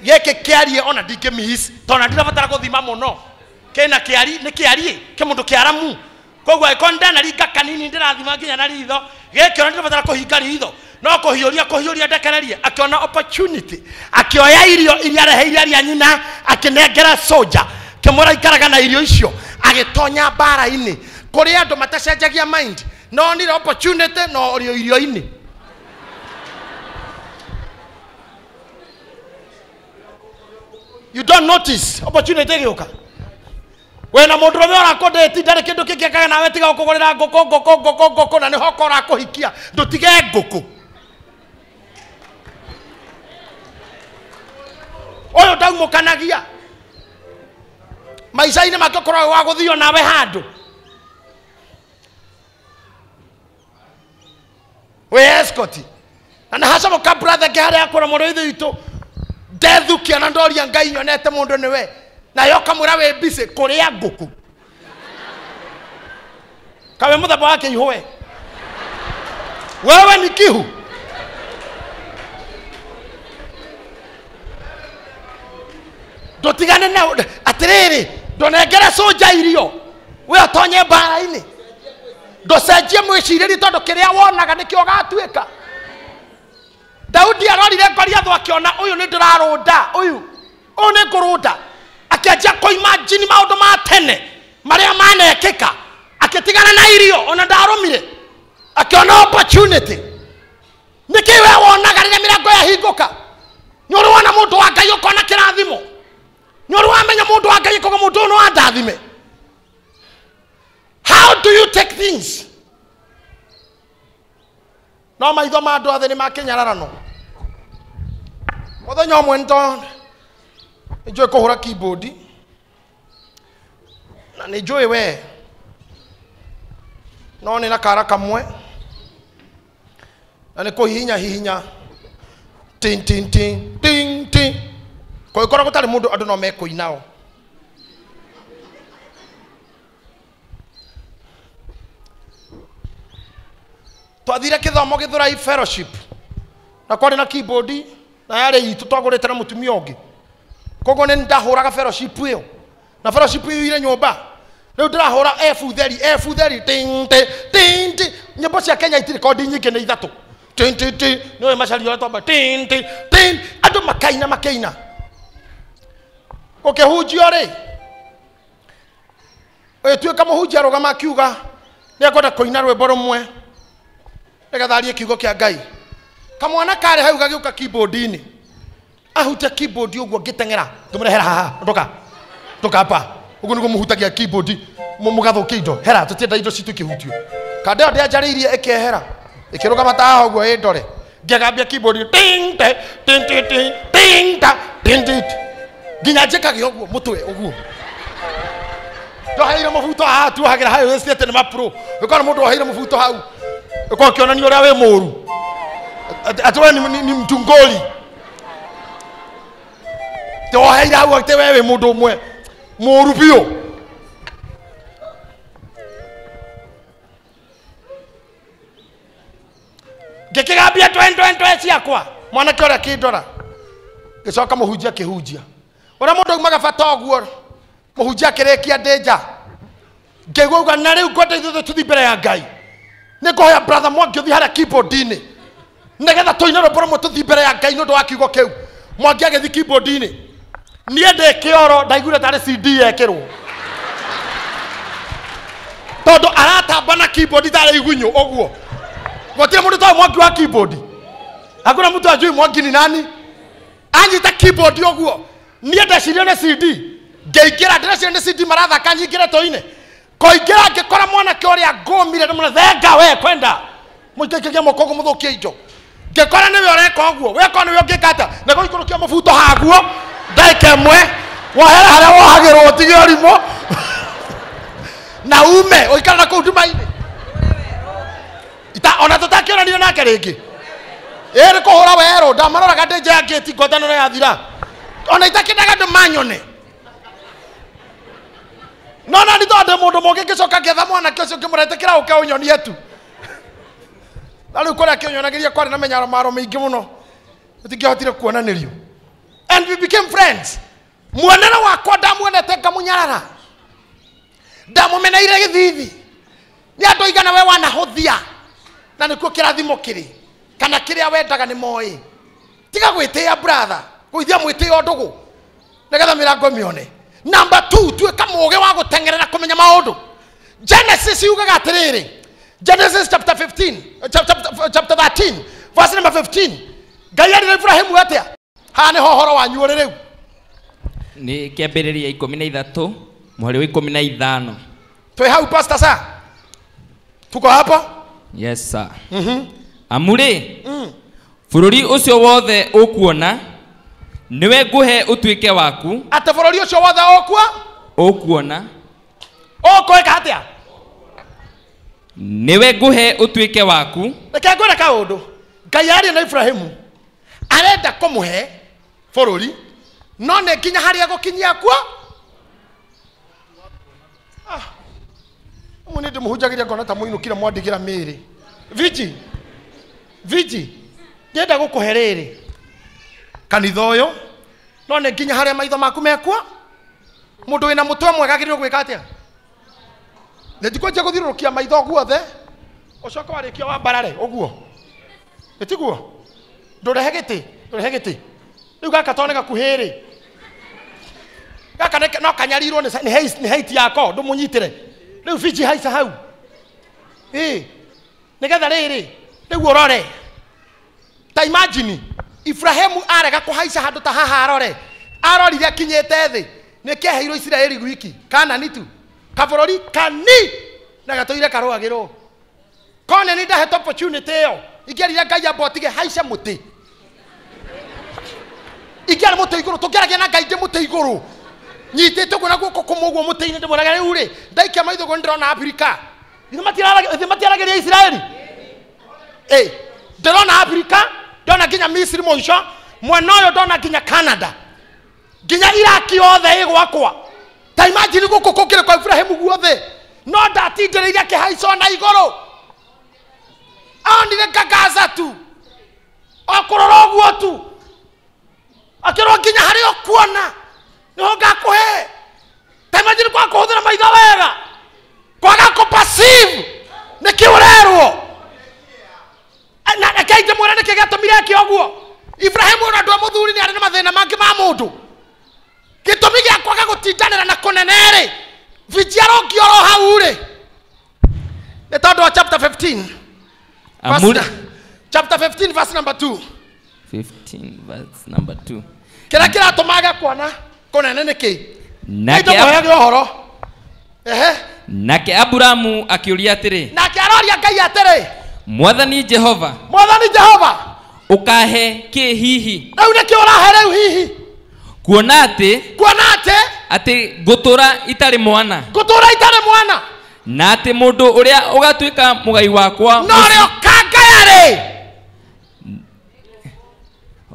gĩkĩ kĩariĩ ona ndingĩmiss tondũ ndirabatara gũthima mũno. Kĩna kĩari nĩ kĩariĩ kĩmũndũ kĩaramu. Koguo angĩkorwo ndanaringa kanini ndĩrathima nginya na ritho, gĩkĩ ona ndirabatara kũhinga ritho. No kũhiũria kũhiũria ndekererie akĩona opportunity akĩoya irio iria areheire aria nyina akĩnengera soja kĩmwĩra ikaraga na irio icio agĩtonya mbara-inĩ kũrĩ andũ matacenjagia mind no onire opportunity no ũrĩ irio-inĩ. You don't notice opportunity ĩgĩũka. Wena mũndũ ũrĩa ũrakũndĩti ndarĩ kĩndũ kĩngĩ ekaga nawe tiga gũkũgũrĩra ngũkũ ngũkũ ngũkũ ngũkũ na nĩho ũkora kũhikia ndũtige ngũkũ. Ũyũ ndaumũkanagia maica-inĩ make ũkoragwo wa gũthio nawe handũ wĩ escort na nĩ hacomoka brother ngĩ harĩa akwĩra mũrũ ithe witũ ndethukia na ndoria Ngai nyonete mũndũ nĩwe nayo kamwĩra wĩ busy kũrĩa ngũkũ kawe mũthemba wa kĩihũ wewe ni kihu. Ndũtigane na atĩrĩrĩ ndũnengere soja irio we ũtonye mbara-inĩ ndũcenjie mwĩcirĩrie tondũ kĩrĩa wonaga nĩkĩo ũgatuĩka. Daudi arorire Goliathũ akĩona ũyũ nĩ ndĩrarũnda ũyũ ũyũ nĩ ngũrũnda akĩanjia kũimagine maũndũ ma tene marĩa manekĩka akĩtigana na irio ona ndarũmire akĩona opportunity. Nĩkĩ we wonaga rĩrĩa mĩrango yahingũka? Nĩ ũrĩ wona mũndũ wa Ngai ũkona kĩrathimo? Nĩ ũrĩ wamenya mũndũ wa Ngai ũkauga mũndũ ũyũ no andathime? How do you take things? No maitho ma andũ othe nĩ makĩnyararano. Mũthenya ũmwe nĩ njũĩ kũhũra keyboard na nĩ njũĩ we no nĩ na kara kamwe na nĩ kũhihinya hihinya tin tin tin tin tin kũngĩkorwo gũtarĩ mũndũ andũ no mekũinao. Twathire kĩthomo Gĩthũrai fellowship na kwarĩ na keyboard na yarĩ itũ twagũrĩte na mũtumia ũngĩ koguo nĩ ndahũraga fellowship ĩyo na fellowship ĩyo ire nyũmba rĩu ndĩrahũra F theri F theri ting ting ting ting. Nyĩmbo cia Kenya itirĩ kondi nyingĩ nĩ ithatũ ting ting ting nĩũĩ macaria ũrĩa twamba ting ting ting andũ makaina makaina gũkĩhunjio rĩ ũgĩtuĩka mũhunjia arũgama akiuga nĩekwenda kũina rwĩmbo rũmwe nĩgetha arie kiugo kĩa Ngai. Kamwana karĩ hau gagĩũka keyboard-inĩ ahutia keyboard ũguo ngĩteng'era ngĩmũrehera haha ndoka ndoka hapa ũguo nĩguo mũhutagia keyboard mũgathũkia indo hera tũtienda indo citũ ikĩhutio kanda ĩyo ndĩanjarĩirie ĩkehera ĩkĩrũgama ta haha ũguo ĩndore ngĩgambia keyboard ting te ting ting ting ting ta ting ting nginya njĩkage ũguo mũtwe ũguo ndoheire mũbuto haha tuohagĩra hau wĩciĩte nĩ mapro ũkona mũndũ oheire mũbuto hau ũkorwo ũkĩonania ũrĩa wĩ mũũru atĩ we ni mtungoli ndoheire hau atĩ we wĩ mũndũ ũmwe mũũru biũ. Ngĩkĩgambia twe twe twe ciakwa mwanake ũrĩa akĩndora ngĩcoka mũhunjia akĩhunjia ũrĩa mũndũ aumaga bata ũguo mũhunjia akĩrĩkia ndĩ nja ngĩigua uga na rĩu ngwenda ithuothe tũthiĩ mbere ya Ngai nĩ ngũhoya brother Mwangi ũthiĩ harĩa keyboard-inĩ nĩgetha tũine rwĩmbo rũmwe tũthiĩ mbere ya Ngai nĩ ũndũ wa kiugo kĩu. Mwangi agĩthiĩ keyboard-inĩ niĩ ndĩ kĩoro ndaiguire tarĩ CD yekĩrwo tondũ aratamba na keyboard tarĩ igunyũ ũguo gũtirĩ mũndũ toĩ Mwangi wa keyboard hakuna mtu ajui Mwangi ni nani anyita keyboard ũguo niĩ ndecirie nĩ CD ngĩingĩra ndĩreciria nĩ CD marathaka nyingĩre tũine koingĩra ngĩkora mwanake ũrĩa ngũmire ndĩmwĩra thenga we kwenda mũikaikagia moko ũguo mũthũkie indo ngĩkora nĩwe ũreka ũguo weka nĩwe ũngĩka atĩa na gũikũrũkia mũbuto haguo ndagĩka ĩmwe wohere harĩa wohagĩrwo ũtige ũrimũ na ume ũikare na kũu nduma-inĩ ona tũtakĩonanire nake rĩngĩ ĩĩ nĩ kũhũra werũ ndamaroraga ndĩ nja ya ngĩti ngwatanĩro yathira ona itakĩendaga andũ manyone no na nĩ tondũ mũndũ mũngĩ ngĩcoka ngĩetha mwanake ũcio ngĩmũretĩkĩra ũke ũnyonie tu na rĩu kũrĩa kĩnyonagĩria kwarĩ na mĩnyaromaro mĩingĩ mũno tũtingĩahotire kuonanĩrio and we became friends. Muonere wakwa ndamuonete ngamunyarara ndamũmeneire gĩthithi nĩ andũ aigana we wanahũthia na nĩkuo kĩrathimo kĩrĩ. Kana kĩrĩa wendaga nĩ moĩ. Tiga gwĩtĩĩa brother, gũithia mwĩtĩo ndũgũ. Nĩgetha mĩrango mĩone. Number 2, tuĩka mũũgĩ wa gũteng'erera kũmenya maũndũ. Genesis yugaga atĩrĩrĩ. Genesis chapter 15, chapter 13, verse number 15. Ngai erire Ibrahimu atĩa? Haha nĩho ũhoro wanyu ũrĩ rĩu. Nĩ kĩambĩrĩria 13 mũhari wa 15. Twĩ hau pastor sir? Tuko hapo? Yes sir. Amu rĩ, bũrũri ũcio wothe ũkuona nĩwe ngũhe ũtuĩke waku. Atĩ bũrũri ũcio wothe ũkuona? Ũkwĩka atĩa? Nĩwe ngũhe ũtuĩke waku. Reke ngwĩre kaũndũ. Ngai aria na Ibrahimu arenda kũmũhe bũrũri no nĩ nginya harĩa gũkinyia kuo. Ũmwe nĩ ndĩmũhunjagĩria ngona ta mũinũkire mwandigĩra mĩĩrĩ. Viji, Viji, ndĩrenda gũkũhe rĩrĩ kanitha ũyũ no nĩ nginya harĩa maitho maku mekuo. Mũndũ wĩna mũtwe mwega agĩrĩirwo gwĩka atĩa? Nĩ ndikwanjia gũthiũrũrũkia maitho guothe ũcoke warĩkia wambarare ũguo. Ĩtiguo? Ndũrehe gĩtĩ, ndũrehe gĩtĩ. Rĩu gaka to nĩ gakuhĩ rĩ. Gaka no kanyarirwo nĩ height yako ndũmũnyitĩre. Rĩu Viji haica hau. Ĩ, nĩgetha rĩrĩ, rĩu ũrore. Ta imagine Ibrahimu arega kũhaica handũ ta haha arore. Arorire akinyĩte thĩ. Nĩ kĩaheirwo Isiraeli gwiki. Kanani tu. Kabũrũri kani na gatũire karũagĩrwo. Kone nĩ ndahete opportunity ĩyo. Ingĩerire Ngai amba ũtige haice mũtĩ. Ingĩarĩ mũtĩ igũrũ, tũngĩaragia na Ngai ndĩ mũtĩ igũrũ. Nyitĩte ũguo na guoko kũmwe ũguo mũtĩ-inĩ ndĩmwĩraga rĩu rĩ, ndaikia maitho ũguo nĩndĩrona Afrika. Ithuĩ matiaragĩria Isiraeli? Ĩ, ndĩrona Afrika, ndona nginya Misiri mũico, mwena ũyũ ndona nginya Canada. Nginya Iraki yothe ĩ gwakwa. Ta imagine gũkũ kũngĩrĩ kwa Ibrahimu guothe. No ndatindirĩire akĩhaica ona igũrũ. Onire Gaza tu. O kũrora ũguo tu. Akĩrwo nginya harĩa ũkuona nĩho ngakũhe. Ta imagine kwa kũhũthĩra maitho wega. Kwaga kũ-perceive nĩkĩ ũrerwo. Na reke ndĩmwĩre nĩkĩ gĩatũmire eke ũguo. Ibrahimu ona andũ a mũthuri nĩ arĩ na mathĩna mangĩ ma mũndũ. Gĩtũmi gĩa kwaga gũtindanĩra na kũnene rĩ, Viji arongio oro hau rĩ. Nĩ tondũ wa chapter 15. Chapter 15 verse number 2. 15 verse number 2. Kĩrĩa kĩratũma kuona kũnene nĩ kĩ? Nake ũhoro. Ehe. Nake Aburamu akĩũria atĩrĩ. Nake aroria Ngai atĩrĩ. Mwathani Jehova. Mwathani Jehova. Ũkahe kĩ hihi? Rĩu nĩkĩ ũrahe rĩu hihi? Kuona atĩ. Kuona atĩ. Atĩ ngũtũũra itarĩ mwana. Ngũtũũra itarĩ mwana. Na atĩ mũndũ ũrĩa ũgatuĩka mũgai wakwa. No ũrĩa ũkangaya rĩ.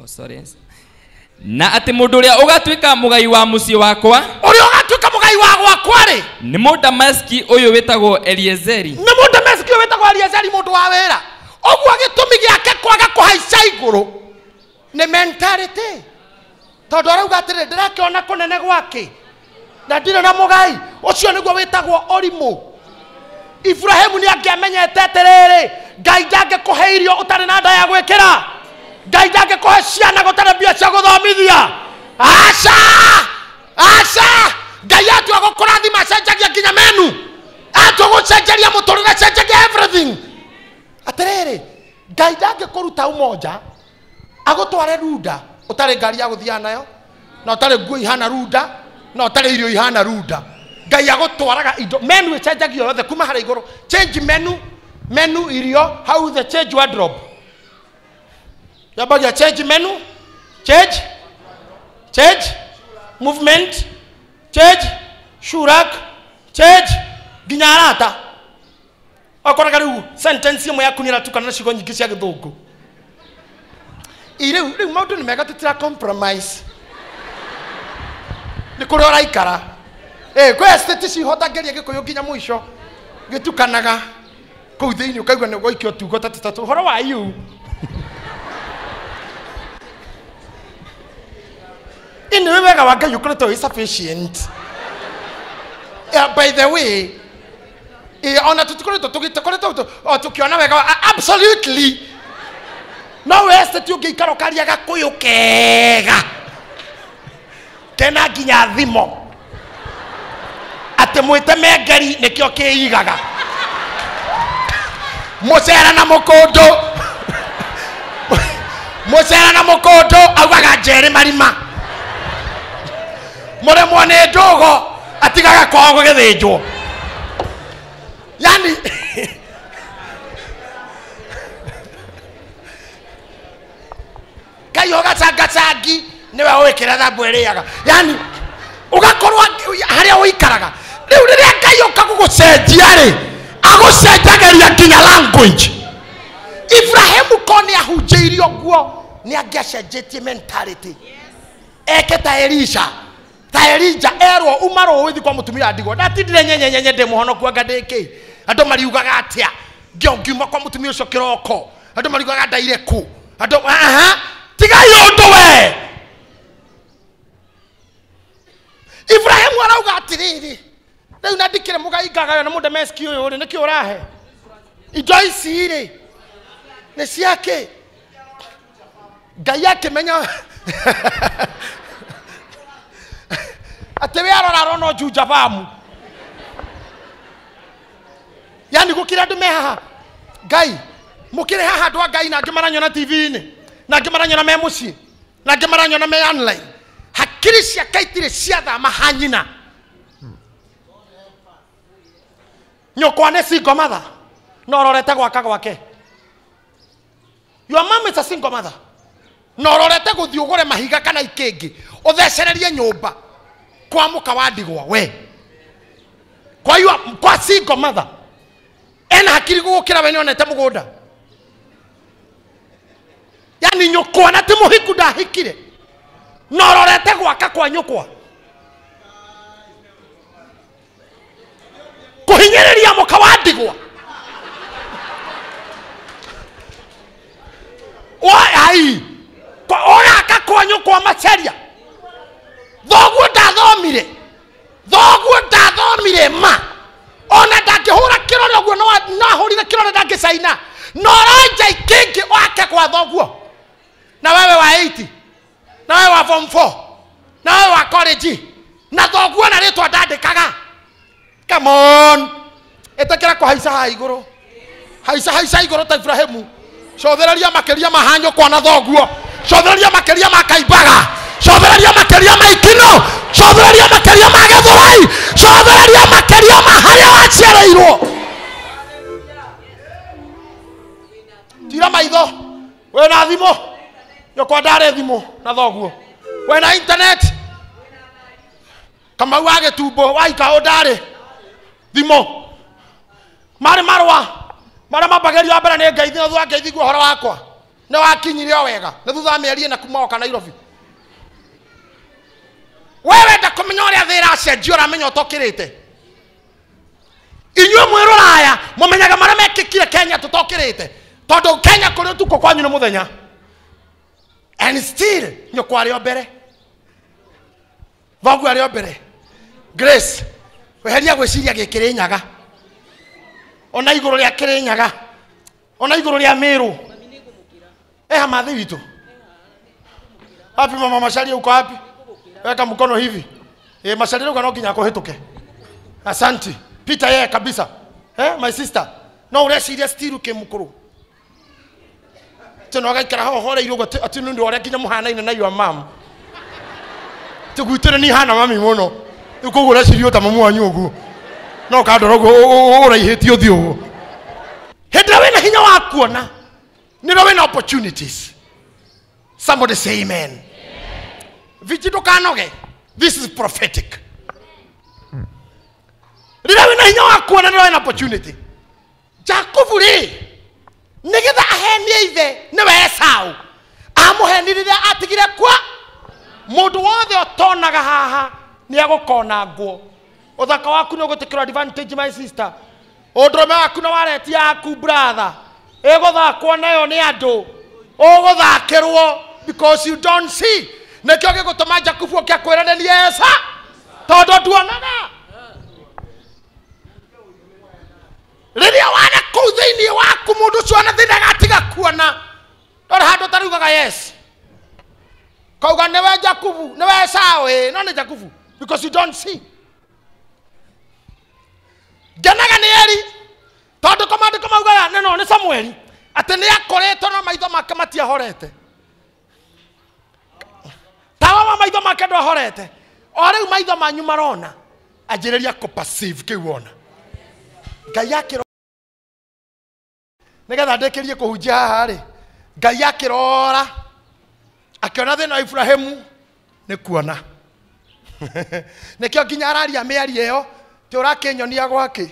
Oh, sorry. Na atĩ mũndũ ũrĩa ũgatuĩka mũgai wa mũciĩ wakwa. Ũrĩa ũgatuĩka mũgai wa gwakwa rĩ. Nĩ Mũdamaski ũyũ wĩtagwo Eliezeri. Nĩ Mũdamaski ũyũ wĩtagwo Eliezeri mũndũ wa wĩra. Ũguo gĩtũmi gĩake kwaga kũhaica igũrũ nĩ mentality. Tondũ arauga atĩrĩ ndĩrakĩona kũnene gwake na ndirĩ na mũgai. Ũcio nĩguo wĩtagwo ũrimũ. Ibrahimu nĩ angĩamenyete atĩrĩrĩ, Ngai ndangĩkũhe irio ũtarĩ na nda ya gwĩkĩra. Ngai ndangĩkũhe ciana gũtarĩ mbia cia gũthomithia. Aca! Aca! Ngai atua gũkũrathima acenjagia nginya menu. Atua gũcenjeria mũtũrĩre acenjagia everything. Atĩrĩrĩ, Ngai ndangĩkũruta Umoja agũtware Runda ũtarĩ ngari ya gũthiaga nayo, na ũtarĩ nguo ihana Runda, na ũtarĩ irio ihana Runda. Ngai agũtwaraga indo menu ĩcenjagio yothe kuma harĩa igũrũ. Change menu, menu irio, how the change wardrobe. Yambagia change menu, change, change, movement, change, shoe rack, change, nginya arata. Okoraga rĩu sentence ĩmwe yaku nĩĩratukana na ciugo nyingĩ cia gĩthũngũ. Rĩu rĩu maũndũ nĩ mega tũtira compromise. Nĩ kũrĩa ũraikara. Kwĩ estate cihotangĩria gĩkũyũ nginya mũico gĩtukanaga kũu thĩinĩ ũkaigua nĩ ũgũikio tugo ta tũtatũ ũhoro wa you. Anyway, wega wa Ngai ũkoretwo wĩ sufficient. Yeah, by the way, ona tũtikoretwo tũgĩkoretwo tũkĩona wega wa absolutely. No weste ti ũngĩikara ũkaria gakũyũ kega kena nginya thimo atĩ mwĩte mengeri nĩkĩo kĩigaga mũcera na mũkũndũ mũcera na mũkũndũ augaga njerĩ marima mũrĩmwo nĩ ndũgo atigaga kwao gũgĩthĩnjwo yani kaiho gacangacangi niwe wikira thambu iriaga yani ugakorwo haria uikaraga riu riria Ngai oka gugucenjia ri agucenjageria nginya language. Ibrahimu ko ni ahunjĩirio guo ni angĩacenjetie mentality eke ta Elisha ta Elija erwo uma rũĩ kwa mũtumia ndigwa ndatindire nyenyenyenye ndĩ mũhonoku anga ndĩ kĩ andũ mariugaga atĩa ngiuma kwa mũtumia ũcio kĩroko andũ mariugaga ndaire kũ andũ aha tigai ũndũ we. Ibrahimu arauga atiriri riu na ndikire mugai ngagayo na mũndemeski ũyũ rĩ nĩkĩ ũrahe indo ici rĩ nĩ ciake. Ngai akĩmenya atĩ we arora arona Juja bamu yani gũkĩrĩ andũ me haha Ngai mũkĩrĩ haha andũ a Ngai na angĩ maranyona TV-inĩ na angĩ maranyona me mũciĩ na angĩ maranyona me online hakiri ciake itirĩ ciathama ha nyina. Nyũkwa nĩ single mother no ũrorete gwaka gwake. Your mom is a single mother no ũrorete gũthiĩ ũgũre mahiga kana ikĩngĩ ũthecererie nyũmba kwa mũka wa ndigwa we kwa you kwa single mother ena hakiri gũgũkĩra we nĩonete mũgũnda yani nyũkwa na ti mũhiku ndahikire no ũrorete gwaka kwa nyũkwa kũhinyĩrĩria mũka wa ndigwa ai ũgaka kwa nyũkwa maceria thoguo ndathomire thoguo ndathomire ma ona ndangĩhũra kĩrore ũguo no ahũrire kĩrore ndangĩcaina no ũranja ikĩngĩ wake kwa thoguo na wewe wa 80 na wewe wa form 4 na wewe wa college na thoguo na rĩtwa ndandĩkaga. Come on ĩtĩkĩra kũhaica haha igũrũ haica haica igũrũ ta Ibrahimu cothereria makĩria ma hanyũkwa na thoguo cothereria makĩria ma kaimbaga cothereria makĩria ma ikino cothereria makĩria ma gĩthũrai cothereria makĩria ma harĩa waciarĩirwo. Tira maitho wĩna thimũ nyũkwa ndarĩ thimũ na thoguo wĩna internet Kamau wa gĩtumbo wa ikaũ ndarĩ thimũ marĩ marũa marĩa mambagĩrio mbere nĩ Ngai na thutha Ngai thigua ũhoro wakwa nĩ wakinyire o wega nĩ thutha wa mĩeri ĩna kuma oka Nairobi. We wenda kũmenya ũrĩa thĩ ĩracenjia ũramenya ũtokĩrĩte. Inyuĩ mwĩ rũraya mũmenyaga marĩa mekĩkire Kenya tũtokĩrĩte tondũ Kenya kũrĩ ũtukũ kwanyu nĩ mũthenya and still nyũkwa arĩ o mbere thoguo arĩ o mbere. Grace weheria gwĩciria gĩkĩrĩ nyaga ona igũrũ rĩa kĩrĩ nyaga ona igũrũ rĩa Mĩrũ eha mathi witũ wapi mama Macharia uko wapi weka mkono hivi Macharia uko no nginya kũhĩtũke. Asante Peter yeye kabisa my sister no ũreciria still kĩmũkũrũ tena ũgaikara ho ũhoreire ũguo atĩ nĩ ũndũ ũrĩa nginya mũhanaine na your mom tũgwitĩre nĩ hana mami mũno rĩu koguo ũreciria ta mamu wanyu ũguo no ũkandora ũguo ũraihĩtie ũthiũ ũguo. Hĩndĩ ĩrĩa wĩna hinya wa kuona nĩrĩo wĩna opportunities. Somebody say amen. Viji ndũkanoge. This is prophetic. Rĩrĩa wĩna hinya wa kuona nĩrĩo wĩna opportunity. Jakubu rĩ nĩgetha ahenie ithe nĩwe Esau amũheni rĩrĩa atigire kwa mũndũ wothe ũtonaga haha nĩ agũkona nguo. Ũthaka waku nĩ ũgũtĩkĩrwo advantage my sister ũndũrũme waku na wareti yaku brother ĩgũthakwo nayo nĩ andũ ũgũthakĩrwo because you don't see. Nĩkĩo gĩgũtũma Jakubu oke akwĩre nĩ niĩ Esau tondũ nduonaga. Rĩrĩa wana kũu thĩinĩ waku mũndũ ũcio ona thĩna agatiga kuona Ndũrĩ handũ ũtariugaga yes. Kauga nĩwe Jakubu, nĩwe Esau, ĩ, no nĩ Jakubu because you don't see. Ngenaga nĩ Eli tondũ ko maandĩko maugaga nĩ no nĩ Samueli atĩ nĩ akoretwo no maitho make matiahorete. Tawa wa maitho make ndwahorete. O rĩu maitho manyu marona anjĩrĩria kũ perceive kĩu wona. Ngai akĩro nĩgetha ndĩkĩrie kũhunjia haha rĩ, Ngai akĩrora akĩona thĩna wa Ibrahimu nĩ kuona. Nĩkĩo nginya araria mĩario ĩyo ti ũrakĩnyonia gwakĩ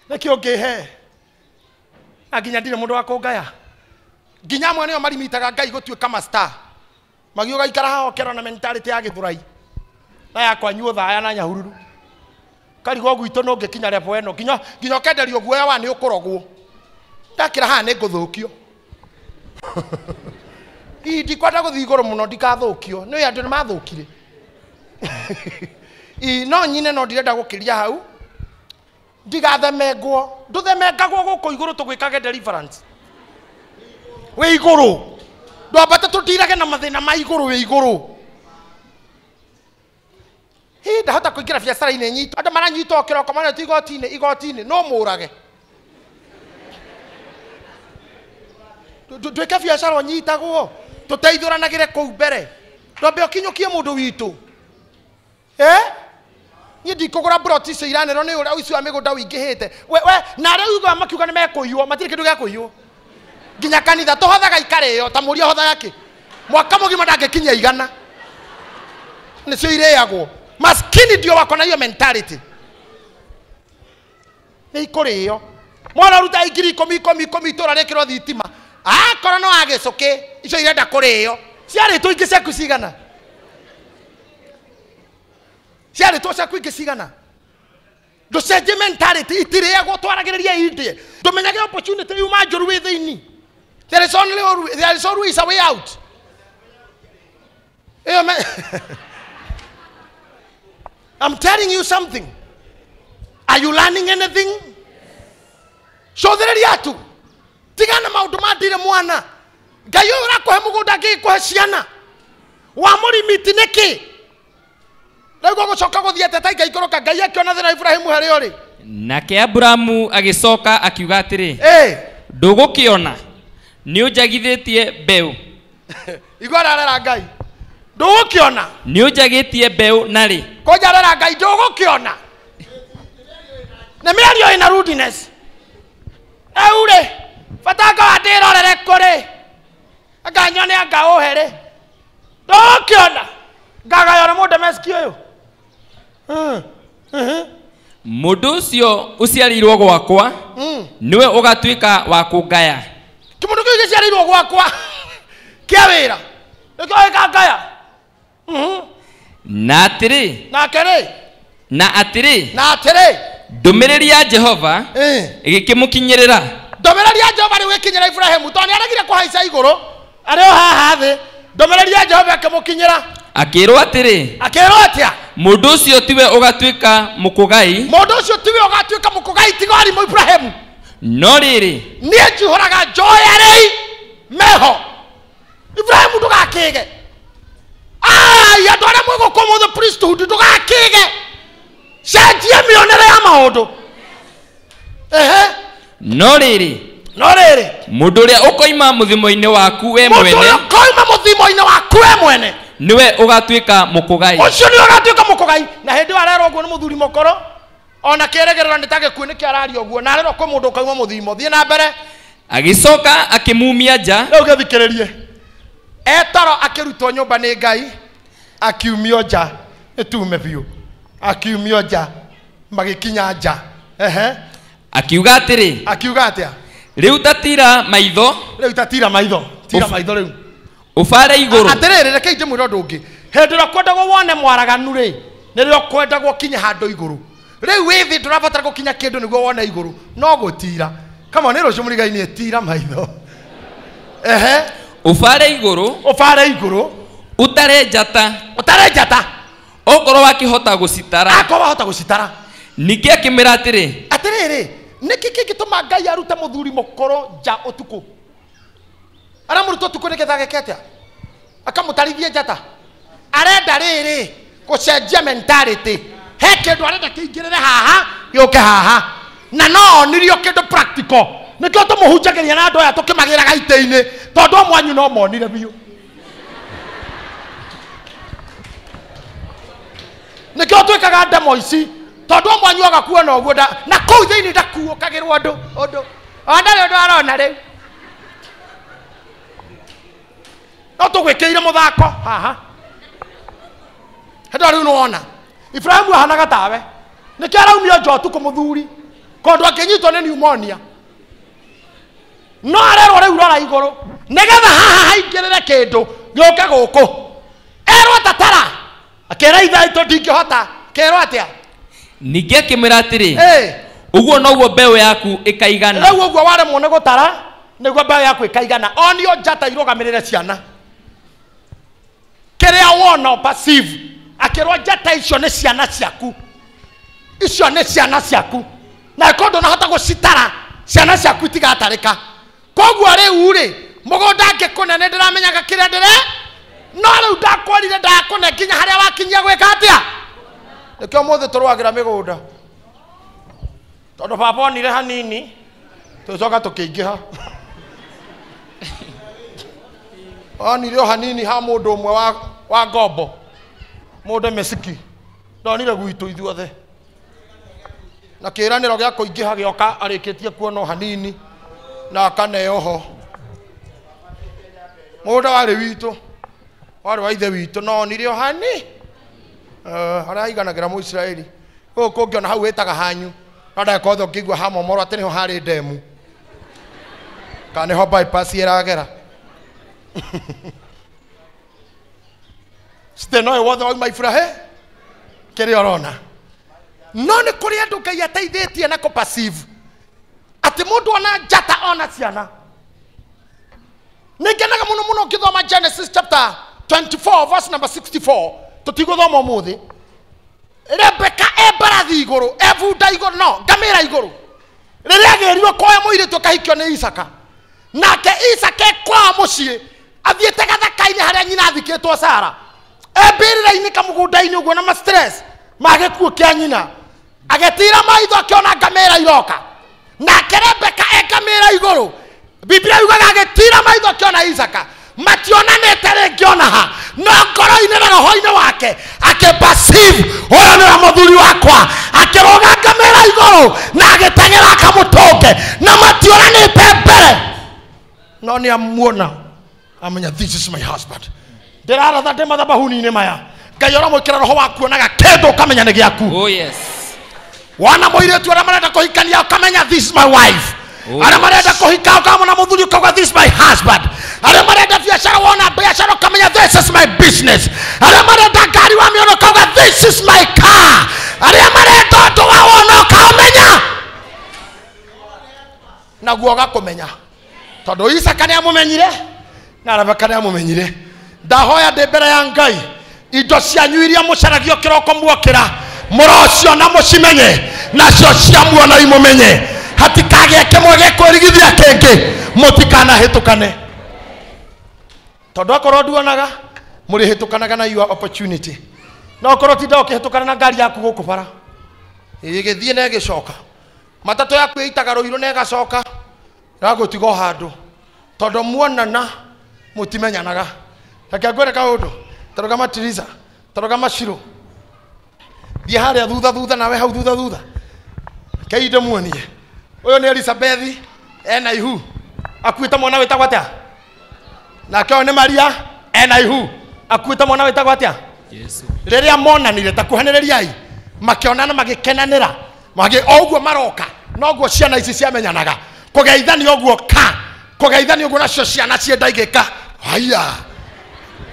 nĩkĩo ũngĩhe na nginya ndirĩ mũndũ wa kũngaya. Nginya amwe nĩo marimitaga Ngai gũtuĩka mastar magiũga ikara haha ũkĩrona na mentality ya Gĩthũrai na ya kwanyu Othaya na Nyahururu karigwo gwitũ no ngĩkinya level ĩno nginya nginya ũkenderio guoya wa nĩ ũkũrogwo ndakĩra haha nĩ ngũthũkio. Ii ndikwenda gũthiĩ igũrũ mũno ndikathũkio nĩ andũ nĩ mathũkire. Ii no nyine no ndirenda gũkĩria hau ndigathemengwo ndũthemengagwo gũkũ igũrũ tũgwĩkage deliverance wĩ igũrũ ndwambate tũtirage na mathĩna ma igũrũ wĩ igũrũ. Hii ndahota kũingĩra biacara-inĩ nyitũ andũ maranyitwo kĩroko maretwo igoti-inĩ igoti-inĩ no mũrage twĩke biacara ũnyitagwo tũteithũranagĩre kũu mbere ndwambe ũkinyũkie mũndũ witũ. Niĩ ndikũgũra mburoti icio iranĩrwo nĩ ũrĩa ũici wa mĩgũnda ũingĩhĩte we na arĩa ugaga makiuga nĩ mekũiywo matirĩ kĩndũ gĩa kũiywo nginya kanitha tũhothaga ikarĩo ta mũria hothaga kĩ mwaka mũgima ndangĩkinyia igana nĩcio irĩagwo. Maskini ndio wako na hiyo mentality nĩ ikũrĩo mwana ũruta ngiri ikũmi ikũmi ikũmi itũra rĩkĩrwo thitima akorwo no agĩcũkĩ icio irenda kũrĩo ciarĩtwo ingĩ ciaku cigana ciarĩtwo ciaku ingĩ cigana ndũcenjie mentality itirĩagwo twaragĩrĩria indie ndũmenyage opportunity yuma njũru wĩ thĩinĩ. There is only there is always a way out. I'm telling you something. Are you learning anything? Cũthĩrĩria tu tigana maũndũ ma ndirĩ mwana. Ngai ũyũ ũrakũhe mũgũnda angĩgĩkũhe ciana wa mũrimiti nĩkĩ? Rĩu gũgũcoka gũthiĩ atĩa ta ingaikũrũka Ngai akĩona thĩna wa Ibrahimu harĩa ũrĩ. Nake Aburamu agĩcoka akiuga atĩrĩ, ndũgũkĩona nĩ ũnjagithĩtie mbeũ. Igua ararera Ngai ndũgũkĩona nĩ ũnjagĩtie mbeũ narĩ kũnjarera Ngai ndũgũkĩona nĩ mĩario ĩna rudeness. Rĩu rĩ bata ngawa ndĩrorere kũrĩ anga nyone anga ũhe rĩ ndũgũkĩona ngagaywo nĩ mũndemesiki ũyũ. Mũndũ ũcio ũciarĩirwo gwakwa nĩwe ũgatuĩka wa kũngaya. Kĩmũndũ kĩu gĩciarĩirwo gwakwa kĩa wĩra nĩkĩo gĩkangaya. Na atĩrĩ nake rĩ na atĩrĩ na atĩrĩ ndũmĩrĩri ya Jehova ĩgĩkĩmũkinyĩrĩra. Ndũmĩrĩri ya Jehova rĩu ĩkinyĩra Ibrahimu tondũ nĩaregire kũhaica igũrũ arĩ o haha thĩ. Ndũmĩrĩri ya Jehova ĩkĩmũkinyĩra akĩrwo atĩrĩ akĩrwo atĩa mũndũ ũcio tiwe ũgatuĩka mũkũgai mũndũ ũcio tiwe ũgatuĩka mũkũgai tiga arimũ Ibrahimu. No rĩrĩ niĩ njihũraga njoya rĩi meho Ibrahimu ndũgakĩge. Ai andũ arĩa mwĩ gũkũ ũmũthĩ priesthood ndũgakĩge cenjia mĩonere ya maũndũ. Ehe no rĩrĩ no rĩrĩ mũndũ ũrĩa ũkoima mũthimo-inĩ waku we mwene mũndũ ũrĩa ũkoima mũthimo-inĩ waku we mwene nĩwe ũgatuĩka mũkũgai ũcio nĩwe ũgatuĩka mũkũgai. Na hĩndĩ ĩyo arerwo ũguo nĩ mũthuri mũkũrũ ona kĩrĩgĩrĩro nĩ ta gĩkuũ nĩkĩo araria ũguo na arerwo kwĩ mũndũ ũkauma mũthimo. Thiĩ na mbere. Agĩcoka akĩmumia nja. Rĩu gĩthikĩrĩrie etoro akĩrutwo nyũmba nĩ Ngai akiumio nja ĩtume biũ akiumio nja magĩkinya nja. Ehe akiuga atĩrĩ akiuga atĩa rĩu tatira maitho rĩu tatira maitho tira maitho rĩu ũbare igũrũ. Atĩrĩrĩ rekei ndĩmwĩre ũndũ ũngĩ hĩndĩ ĩrĩa kwendagwo wone mwaraganu rĩ nĩrĩo kwendagwo kinye handũ igũrũ. Rĩu wĩ thĩ ndũrabatara gũkinya kĩndũ nĩguo wone igũrũ no gũtira kama nĩ rũciũ mũrigai-inĩ tira maitho. Ehe ũbare igũrũ ũbare igũrũ ũtare njata ũtare njata okorwo wakĩhota gũcitara akorwo wahota gũcitara. Ningĩ akĩmwĩra atĩrĩ atĩrĩrĩ nĩkĩ kĩngĩtũma Ngai arute mũthuri mũkũrũ nja ũtukũ? Aramũruta ũtukũ nĩgetha ageke atĩa? Akamũtarithie njata. Arenda rĩrĩ gũcenjia mentality. He kĩndũ arenda kĩingĩrĩre haha gĩũke haha. Na no onirio kĩndũ practical. Nĩkĩo tũmũhunjagĩria na andũ aya tũkĩmagĩraga itĩ-inĩ tondũ amwe anyu no monire biũ. Nĩkĩo twĩkaga ndemo ici tondũ amwe anyu agakuona ũguo na kũu thĩinĩ ndakuũkagĩrwo ũndũ ũndũ ona ndarĩ ũndũ arona rĩu. No tũgwĩkĩire mũthako haha. Hĩndĩ ĩyo rĩu nĩwona Ibrahimu ahanaga tawe. Nĩkĩo araumio nja ũtukũ mũthuri kondũ akĩnyitwo nĩ pneumonia. No arerwo rĩu rora igũrũ nĩgetha haha haingĩrĩre kĩndũ gĩũke gũkũ. Erwo tatara akĩra ithe aitũ ndingĩhota. Kerwo atĩa? Ningĩ akĩmwĩra atĩrĩ, ũguo noguo mbeũ yaku ĩkaigana. Rĩu ũguo waremwo nĩ gũtara nĩguo mbeũ yaku ĩkaigana. Onio njata irũgamĩrĩre ciana. Kĩrĩa wona passive akĩrwo njata icio nĩ ciana ciaku. Icio nĩ ciana ciaku. Na ĩkorwo ndũnahota gũcitara ciana ciaku itigatarĩka. Koguo rĩu rĩ mũgũnda ngĩkũne nĩ ndĩramenyaga kĩrĩa ndĩre no rĩu ndakwĩrire ndakũne nginya harĩa wakinyia gwĩka atĩa. Nĩkĩo ũmũthĩ tũrũagĩra mĩgũnda tondũ baba onire hanini tũcoka tũkĩingĩha. Onire o hanini ha mũndũ ũmwe wa ngombo mũndũ mĩciki ndonire gwitũ ithuothe na kĩĩranĩro gĩa kũingĩha gĩoka arĩkĩtie kuona o hanini na akaneo ho. Mũgũnda warĩ witũ warĩ wa ithe witũ no onire o hani harĩa haiganagĩra Mũisiraeli. Gũkũ kũngĩ ona hau wĩtaga hanyu no ndagĩka othe ũngĩigua hamomorwo atĩ nĩho harĩ ndemu kana nĩho bypass ĩragera. Citĩ no wothe wauma Ibrahimu kĩrĩa ũrona. No nĩ kũrĩ andũ Ngai ateithĩtie na kũ passive atĩ mũndũ ona njata ona ciana. Nĩ ngenaga mũno mũno ngĩthoma Genesis chapter 24 verse number 64. Tũtigũthoma ũmũthĩ. Rebeka e mbarathi igũrũ e bunda igũrũ no ngamĩra igũrũ rĩrĩa agĩrirwo kuoya mũirĩtu akahikio nĩ Isaka. Nake Isaka e kwao mũciĩ athiĩte gathaka-inĩ harĩa nyina athikĩtwo Sara e mbĩrĩra-inĩ kamũgũnda-inĩ ũguo na ma stress ma gĩkuũ kĩa nyina. Agĩtira maitho akĩona ngamĩra iroka. Nake Rebeka e ngamĩra igũrũ. Biblia yugaga agĩtira maitho akĩona Isaka. Mationanĩte rĩngĩ ona ha no ngoro-inĩ na roho-inĩ wake akĩperceive ũyũ nĩwe mũthuri wakwa. Akĩrũga ngamĩra igũrũ na agĩteng'era akamũtũnge na mationanĩte mbere no nĩ amuona amenya this is my husband. Ndĩraratha ndĩ mathabahuni-inĩ maya Ngai ũramwĩkĩra roho waku onaga kĩndũ ũkamenya nĩ gĩaku. Oh yes. Wana mũirĩtu arĩa marenda kũhikania ũkamenya this is my wife. Arĩa marenda kũhika ũkamona mũthuri ũkauga this is my husband. Arĩa marenda biacara wona biacara ũkamenya this is my business. Arĩa marenda ngari wamĩona ũkauga this is my car. Arĩa marenda ũndũ wa wona ũkamenya naguo ũgakũmenya tondũ Isaka nĩamũmenyire na Rebeka nĩamũmenyire. Ndahoya ndĩ mbere ya Ngai indo cianyu iria mũcaragio kĩroko muokĩra mũrociona mũcimenye nacio ciamuona imũmenye. Hatikagĩe kĩmwe gĩkwĩrigithia kĩngĩ mũtikanahĩtũkane tondũ akorwo nduonaga mũrĩhĩtũkanaga na your opportunity. No okorwo tinda ũkĩhĩtũkana na ngari yaku gũkũ bara ĩgĩthiĩ na ĩgĩcoka matatũ yaku ĩitaga rũirũ na ĩgacoka ĩragũtiga o handũ tondũ muonana mũtimenyanaga. Reke ngwĩre kaũndũ tarũgama Tiriza tarũgama Shiro thiĩ harĩa thutha thutha nawe hau thutha thutha kei ndĩmuonie. Ũyũ nĩ Elizabeth ena ihu akuĩte mwana wĩtagwo atĩa? Nake ũyũ nĩ Maria ena ihu akuĩte mwana wĩtagwo atĩa? Yesu. Rĩrĩa monanire ta kuhanĩrĩriai makĩonana magĩkenanĩra o ũguo maroka noguo ciana ici ciamenyanaga kũgeithania ũguo ka kũgeithania ũguo nacio ciana cienda igĩka haya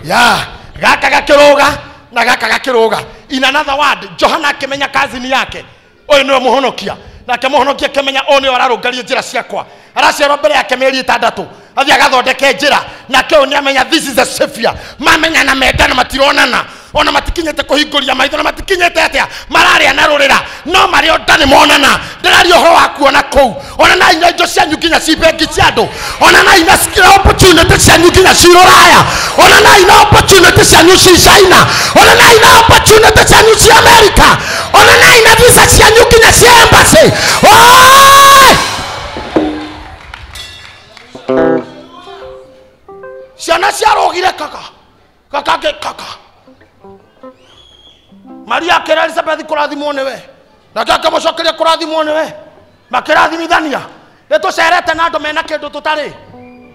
ya gaka gakĩrũga na gaka gakĩrũga. In another word Johana akĩmenya kazini yake ũyũ nĩwe mũhonokia. Nake mũhonokia akĩmenya ũyũ nĩwe ararũngaria njĩra ciakwa. Araciarwo mbere yake mĩeri 6 athiĩ agathondeke njĩra. Nake ũyũ nĩamenya this is the savior. Mamenyana mendana matironana. Ona matikinyĩte kũhingũria maitho na matikinyĩte atĩa mararĩa na rũrĩra no marĩ o nda nĩ monana. Ndĩraria ũhoro wa kuona kũu. Ona na inya indo cianyu nginya ci bengi cia andũ. Ona na inya opportunity cianyu nginya ci rũraya. Ona na inya opportunity cianyu ci China. Ona na inya opportunity cianyu ci America. Ona na inya visa cianyu nginya ci embassy. Oi! Ciana ciarũgire kaka kaka kaka. Maria akĩra Elizabeth kũrathimwo nĩwe, nake akĩmũcokeria kũrathimwo nĩwe, makĩrathimithania. Nĩ tũcerete na andũ mena kĩndũ tũtarĩ.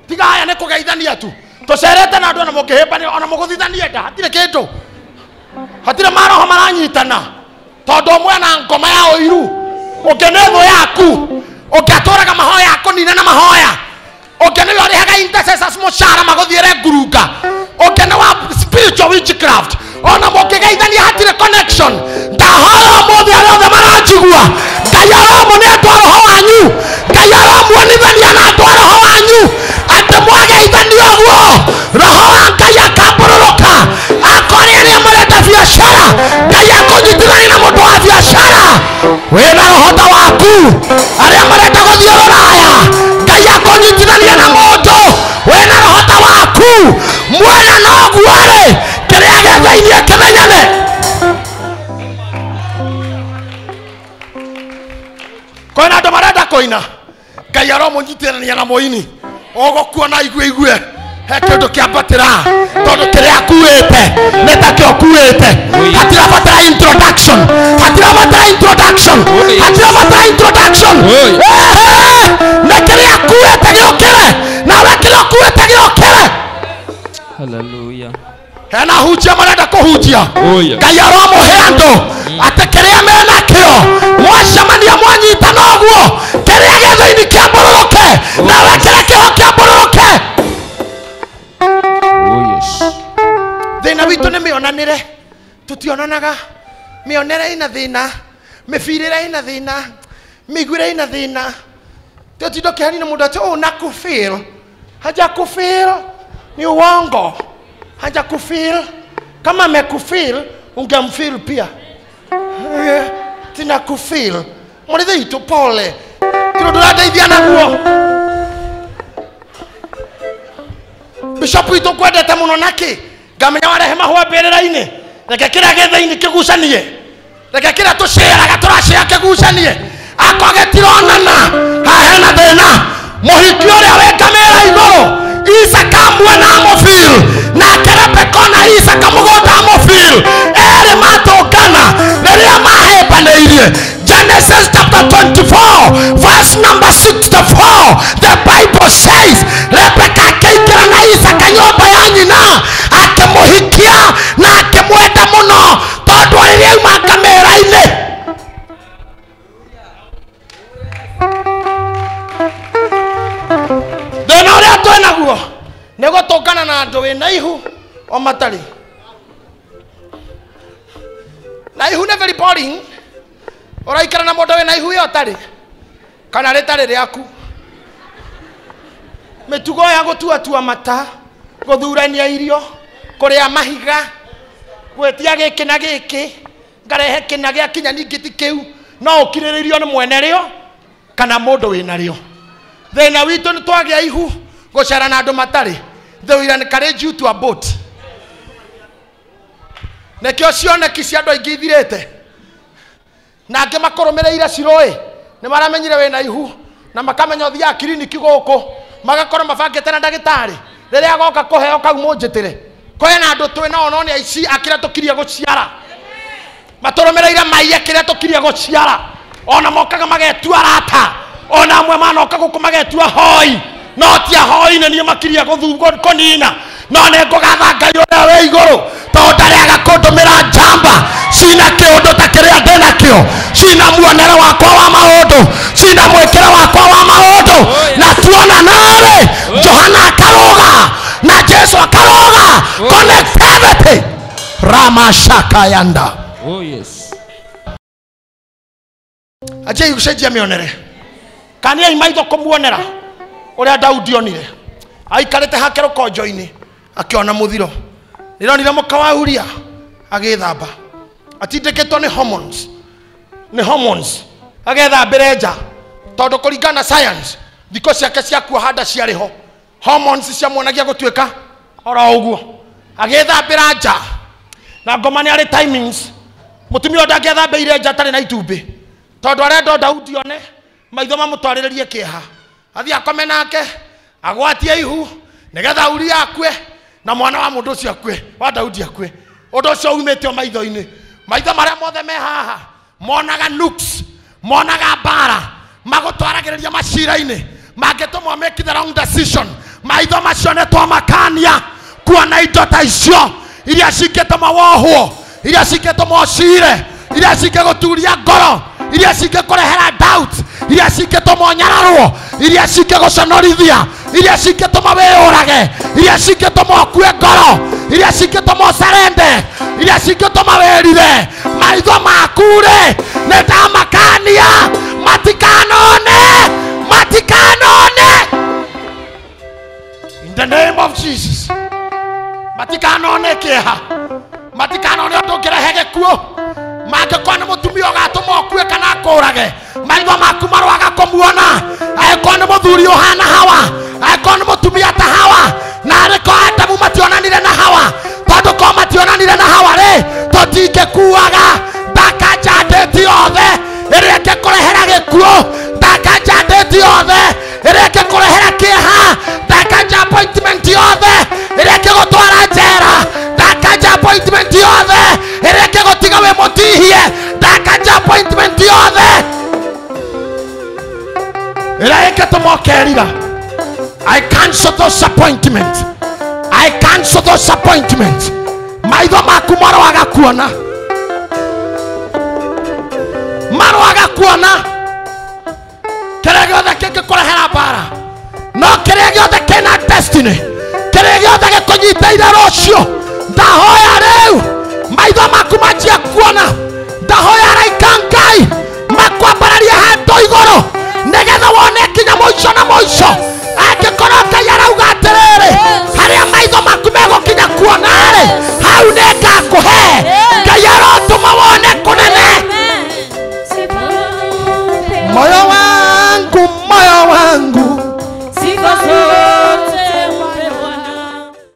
Tiga haya nĩ kũgeithania tu. Tũcerete na andũ ona mũngĩhĩmbania ona mũgũthithanie nda hatirĩ kĩndũ. Hatirĩ maroho maranyitana. Tondũ ũmwe na ngoma ya ũiru, ũngĩ nĩ thũ yaku, ũngĩ atũraga mahoya akũnine na mahoya. Ũngĩ nĩwe ũrĩhaga intercessors mũcara magũthiĩre ngurunga. Ũngĩ nĩ wa spiritual witchcraft. Ona mũngĩgeithania hatirĩ connection. Ndahoya ũmũthĩ arĩa othe maranjigua, Ngai aramũne andũ a roho wanyu. Ngai aramuonithania na andũ a roho wanyu atĩ mwageithania ũguo roho wa Ngai akambũrũrũka. Akorĩa arĩa marenda biacara, Ngai akũnyitithania na mũndũ wa biacara wĩna roho ta waku. Arĩa marenda gũthiĩ rũraya, Ngai akũnyitithania na mũndũ wĩna roho ta waku. Mwena noguo rĩ, kĩrĩa gĩ thĩinĩ kĩmenyane. Kwĩna andũ marenda kũina, Ngai aromũnyitithania na mũini ũgũkuona igue igue he kĩndũ kĩambatĩra tondũ kĩrĩa akuĩte nĩ takĩo ũkuĩte. Hatirabatara introduction, hatirabatara introduction, hatirabatara introduction. Nĩ kĩrĩa akuĩte gĩũkĩre, nawe kĩrĩa ũkuĩte gĩũkĩre. Hallelujah. Hena hunjia marenda kũhunjia, Ngai aromũhe andũ atĩ kĩrĩa menakĩo mwacemania mwanyitana ũguo kĩrĩa gĩ thĩinĩ kĩambũrũrũke, nawe kĩrĩa kĩho kĩambũrũrũke. Thĩna witũ nĩ mĩonanĩre, tũtionanaga. Mĩonere ĩna thĩna, mĩbirĩre ĩna thĩna, mĩiguĩre ĩna thĩna. Tũtindo kĩhani na mũndũ atĩ ũũ na kũfeel, haja kũfeel ni uongo. Haja kufeel. Kama amekufeel ungemfeel pia. Tina kufeel. Murithi itu pole. Tiro ndũrateithia naguo. Bishop witũ kwendete mũno nakĩ? Ngamenya warehe mahũa mbĩrĩra-inĩ. Reke kĩrĩa gĩ thĩinĩ kĩgucanie. Reke kĩrĩa tũcĩaraga tũracĩa kĩgucanie. Akorwo gĩtironana, haha hena thĩna. Mũhiki ũrĩa wĩ ngamĩra igũrũ, Isaka mwena amũfeel, nake Rebeka na Isaka mũgũnda amũfeel. Erĩ matũngana rĩrĩa mahĩmbanĩirie. Genesis chapter 24 verse number 64, the Bible says Rebeka akĩingĩra na Isaka nyũmba ya nyina, akĩmũhikia na akĩmwenda mũno tondũ rĩrĩa auma ngamĩra-inĩ. Thĩna ũrĩa twĩnaguo nĩ gũtũngana na andũ wĩna ihu o matarĩ. Na ihu nĩ very boring. Ũraikara na mũndũ wĩna ihu ĩyo ũtarĩ kana rĩtarĩ rĩaku. Mĩtugo ya gũtuatua mata, gũthurania irio, kũrĩa mahiga, gwĩtia gĩkĩ na gĩkĩ, ngarehe kĩna gĩakinya ningĩ ti kĩu, no ũkirĩrĩrio nĩ mwene rĩo kana mũndũ wĩna rĩo. Thĩna witũ nĩ twagĩa ihu gũcera na andũ matarĩ. They will encourage you to abort. Nĩkĩo cioneki cia andũ aingĩ ithirĩte. Na angĩ makũrũmĩrĩire cirũĩ nĩ maramenyire wĩna ihu na makamenya ũthiaga kiriniki gũkũ, magakorwo mabangĩte na ndagĩtarĩ rĩrĩa agoka kũheo kau mũnjĩtĩre. Kwĩna andũ twĩ nao no nĩ aici a kĩrĩa tũkirie gũciara. Matũrũmĩrĩire maiye kĩrĩa tũkirie gũciara. Ona mokaga magetua arata, ona amwe manoka gũkũ magetua hoi, no ti ahoi nĩ niĩ makirie kũnina. No nĩ ngũgatha Ngai ũrĩa wĩ igũrũ tondũ ndarĩaga kũndũmĩra njamba cina kĩũndũ ta kĩrĩa ndĩnakĩo, cina muonere wakwa wa maũndũ, cina mwĩkĩre wakwa wa maũndũ. Na tuona narĩ Johana akarũga na Jesu akarũga. Connectivity ramashakayanda. Oh yes. Ajai gũcenjia mĩonere. Kaniai maitho kũmuonera ũrĩa Daudi onire. Aikarĩte hake rũkonjo-inĩ akĩona mũthiro. Nĩronire mũka wa Uria Agĩthamba. Atindĩkĩtwo nĩ hormones. Nĩ hormones. Agethambĩre nja. Tondũ kũringana na science, thikũ ciake cia kuoha nda ciarĩ ho. Hormones ciamuonagia gũtuĩka oro ũguo. Agĩthambĩra nja. Na ngoma nĩ arĩ timings. Mũtumia ũyũ ndangĩethambĩire nja atarĩ na itumbĩ. Tondũ arenda o Daudi one, maitho mamũtwarĩrĩrie kĩeha. Athiĩ akome nake, agwatie ihu, nĩgetha Uria akue, na mwana wa mũndũ ũcio akue, wa Daudi akue. Ũndũ ũcio umĩte o maitho-inĩ. Maitho marĩa mothe me haha, monaga nooks, monaga mbara, magũtwaragĩrĩria macira-inĩ, mangĩtũmwo make the wrong decision. Maitho macio nĩ twamakania kuona indo ta icio iria cingĩtũma wohwo, iria cingĩtũma ũcire, iria cingĩgũturia ngoro, iria cingĩkũrehera doubt, iria cingĩtũma ũnyararwo, iria cingĩgũconorithia, iria cingĩtũma wĩyũrage, iria cingĩtũma ũkue ngoro, iria cingĩtũma ũcarende, iria cingĩtũma wĩrire. Maitho maku rĩ, nĩ ndamakania matikanone, matikanone. In the name of Jesus. Matikanone kĩeha, matikanone ũndũ ũngĩrehe gĩkuũ. Mangĩkorwo nĩ mũtumia ũgatũma ũkue kana akũũrage, maitho maku maroaga kũmuona. Angĩkorwo nĩ mũthuri ũhana Hawa, angĩkorwo nĩ mũtumia ta Hawa, na arĩkorwo Adamu mationanire na Hawa, tondũ korwo mationanire na Hawa rĩ, tũtingĩkuaga. Ndakanja ndĩti yothe ĩrĩa ĩngĩkũrehera gĩkuũ, ndakanja ndĩti yothe ĩrĩa ĩngĩkũrehera kĩeha, ndakanja appointment yothe ĩrĩa ĩngĩgũtwara njera, ndakanja appointment yothe ĩrĩa ĩngĩgũtiga wĩ mũtihie, ndakanja appointment yothe ĩrĩa ĩngĩtũma ũkerira. I cancel those appointments. I cancel those appointments. Maitho maku maroaga kuona, maroaga kuona kĩrĩa gĩothe kĩngĩkũrehera mbara, no kĩrĩa gĩothe kĩna destiny, kĩrĩa gĩothe gĩkũnyitĩire rũciũ, ndahoya rĩu maitho maku manjie kuona. Ndahoya araika Ngai makwambararie handũ igũrũ nĩgetha wone nginya mũico na mũico. Angĩkorwo Ngai arauga atĩrĩrĩ, harĩa maitho maku megũkinya kuona rĩ, hau nĩ ngakũhe. Ngai arotũma wone kũnene. Moyo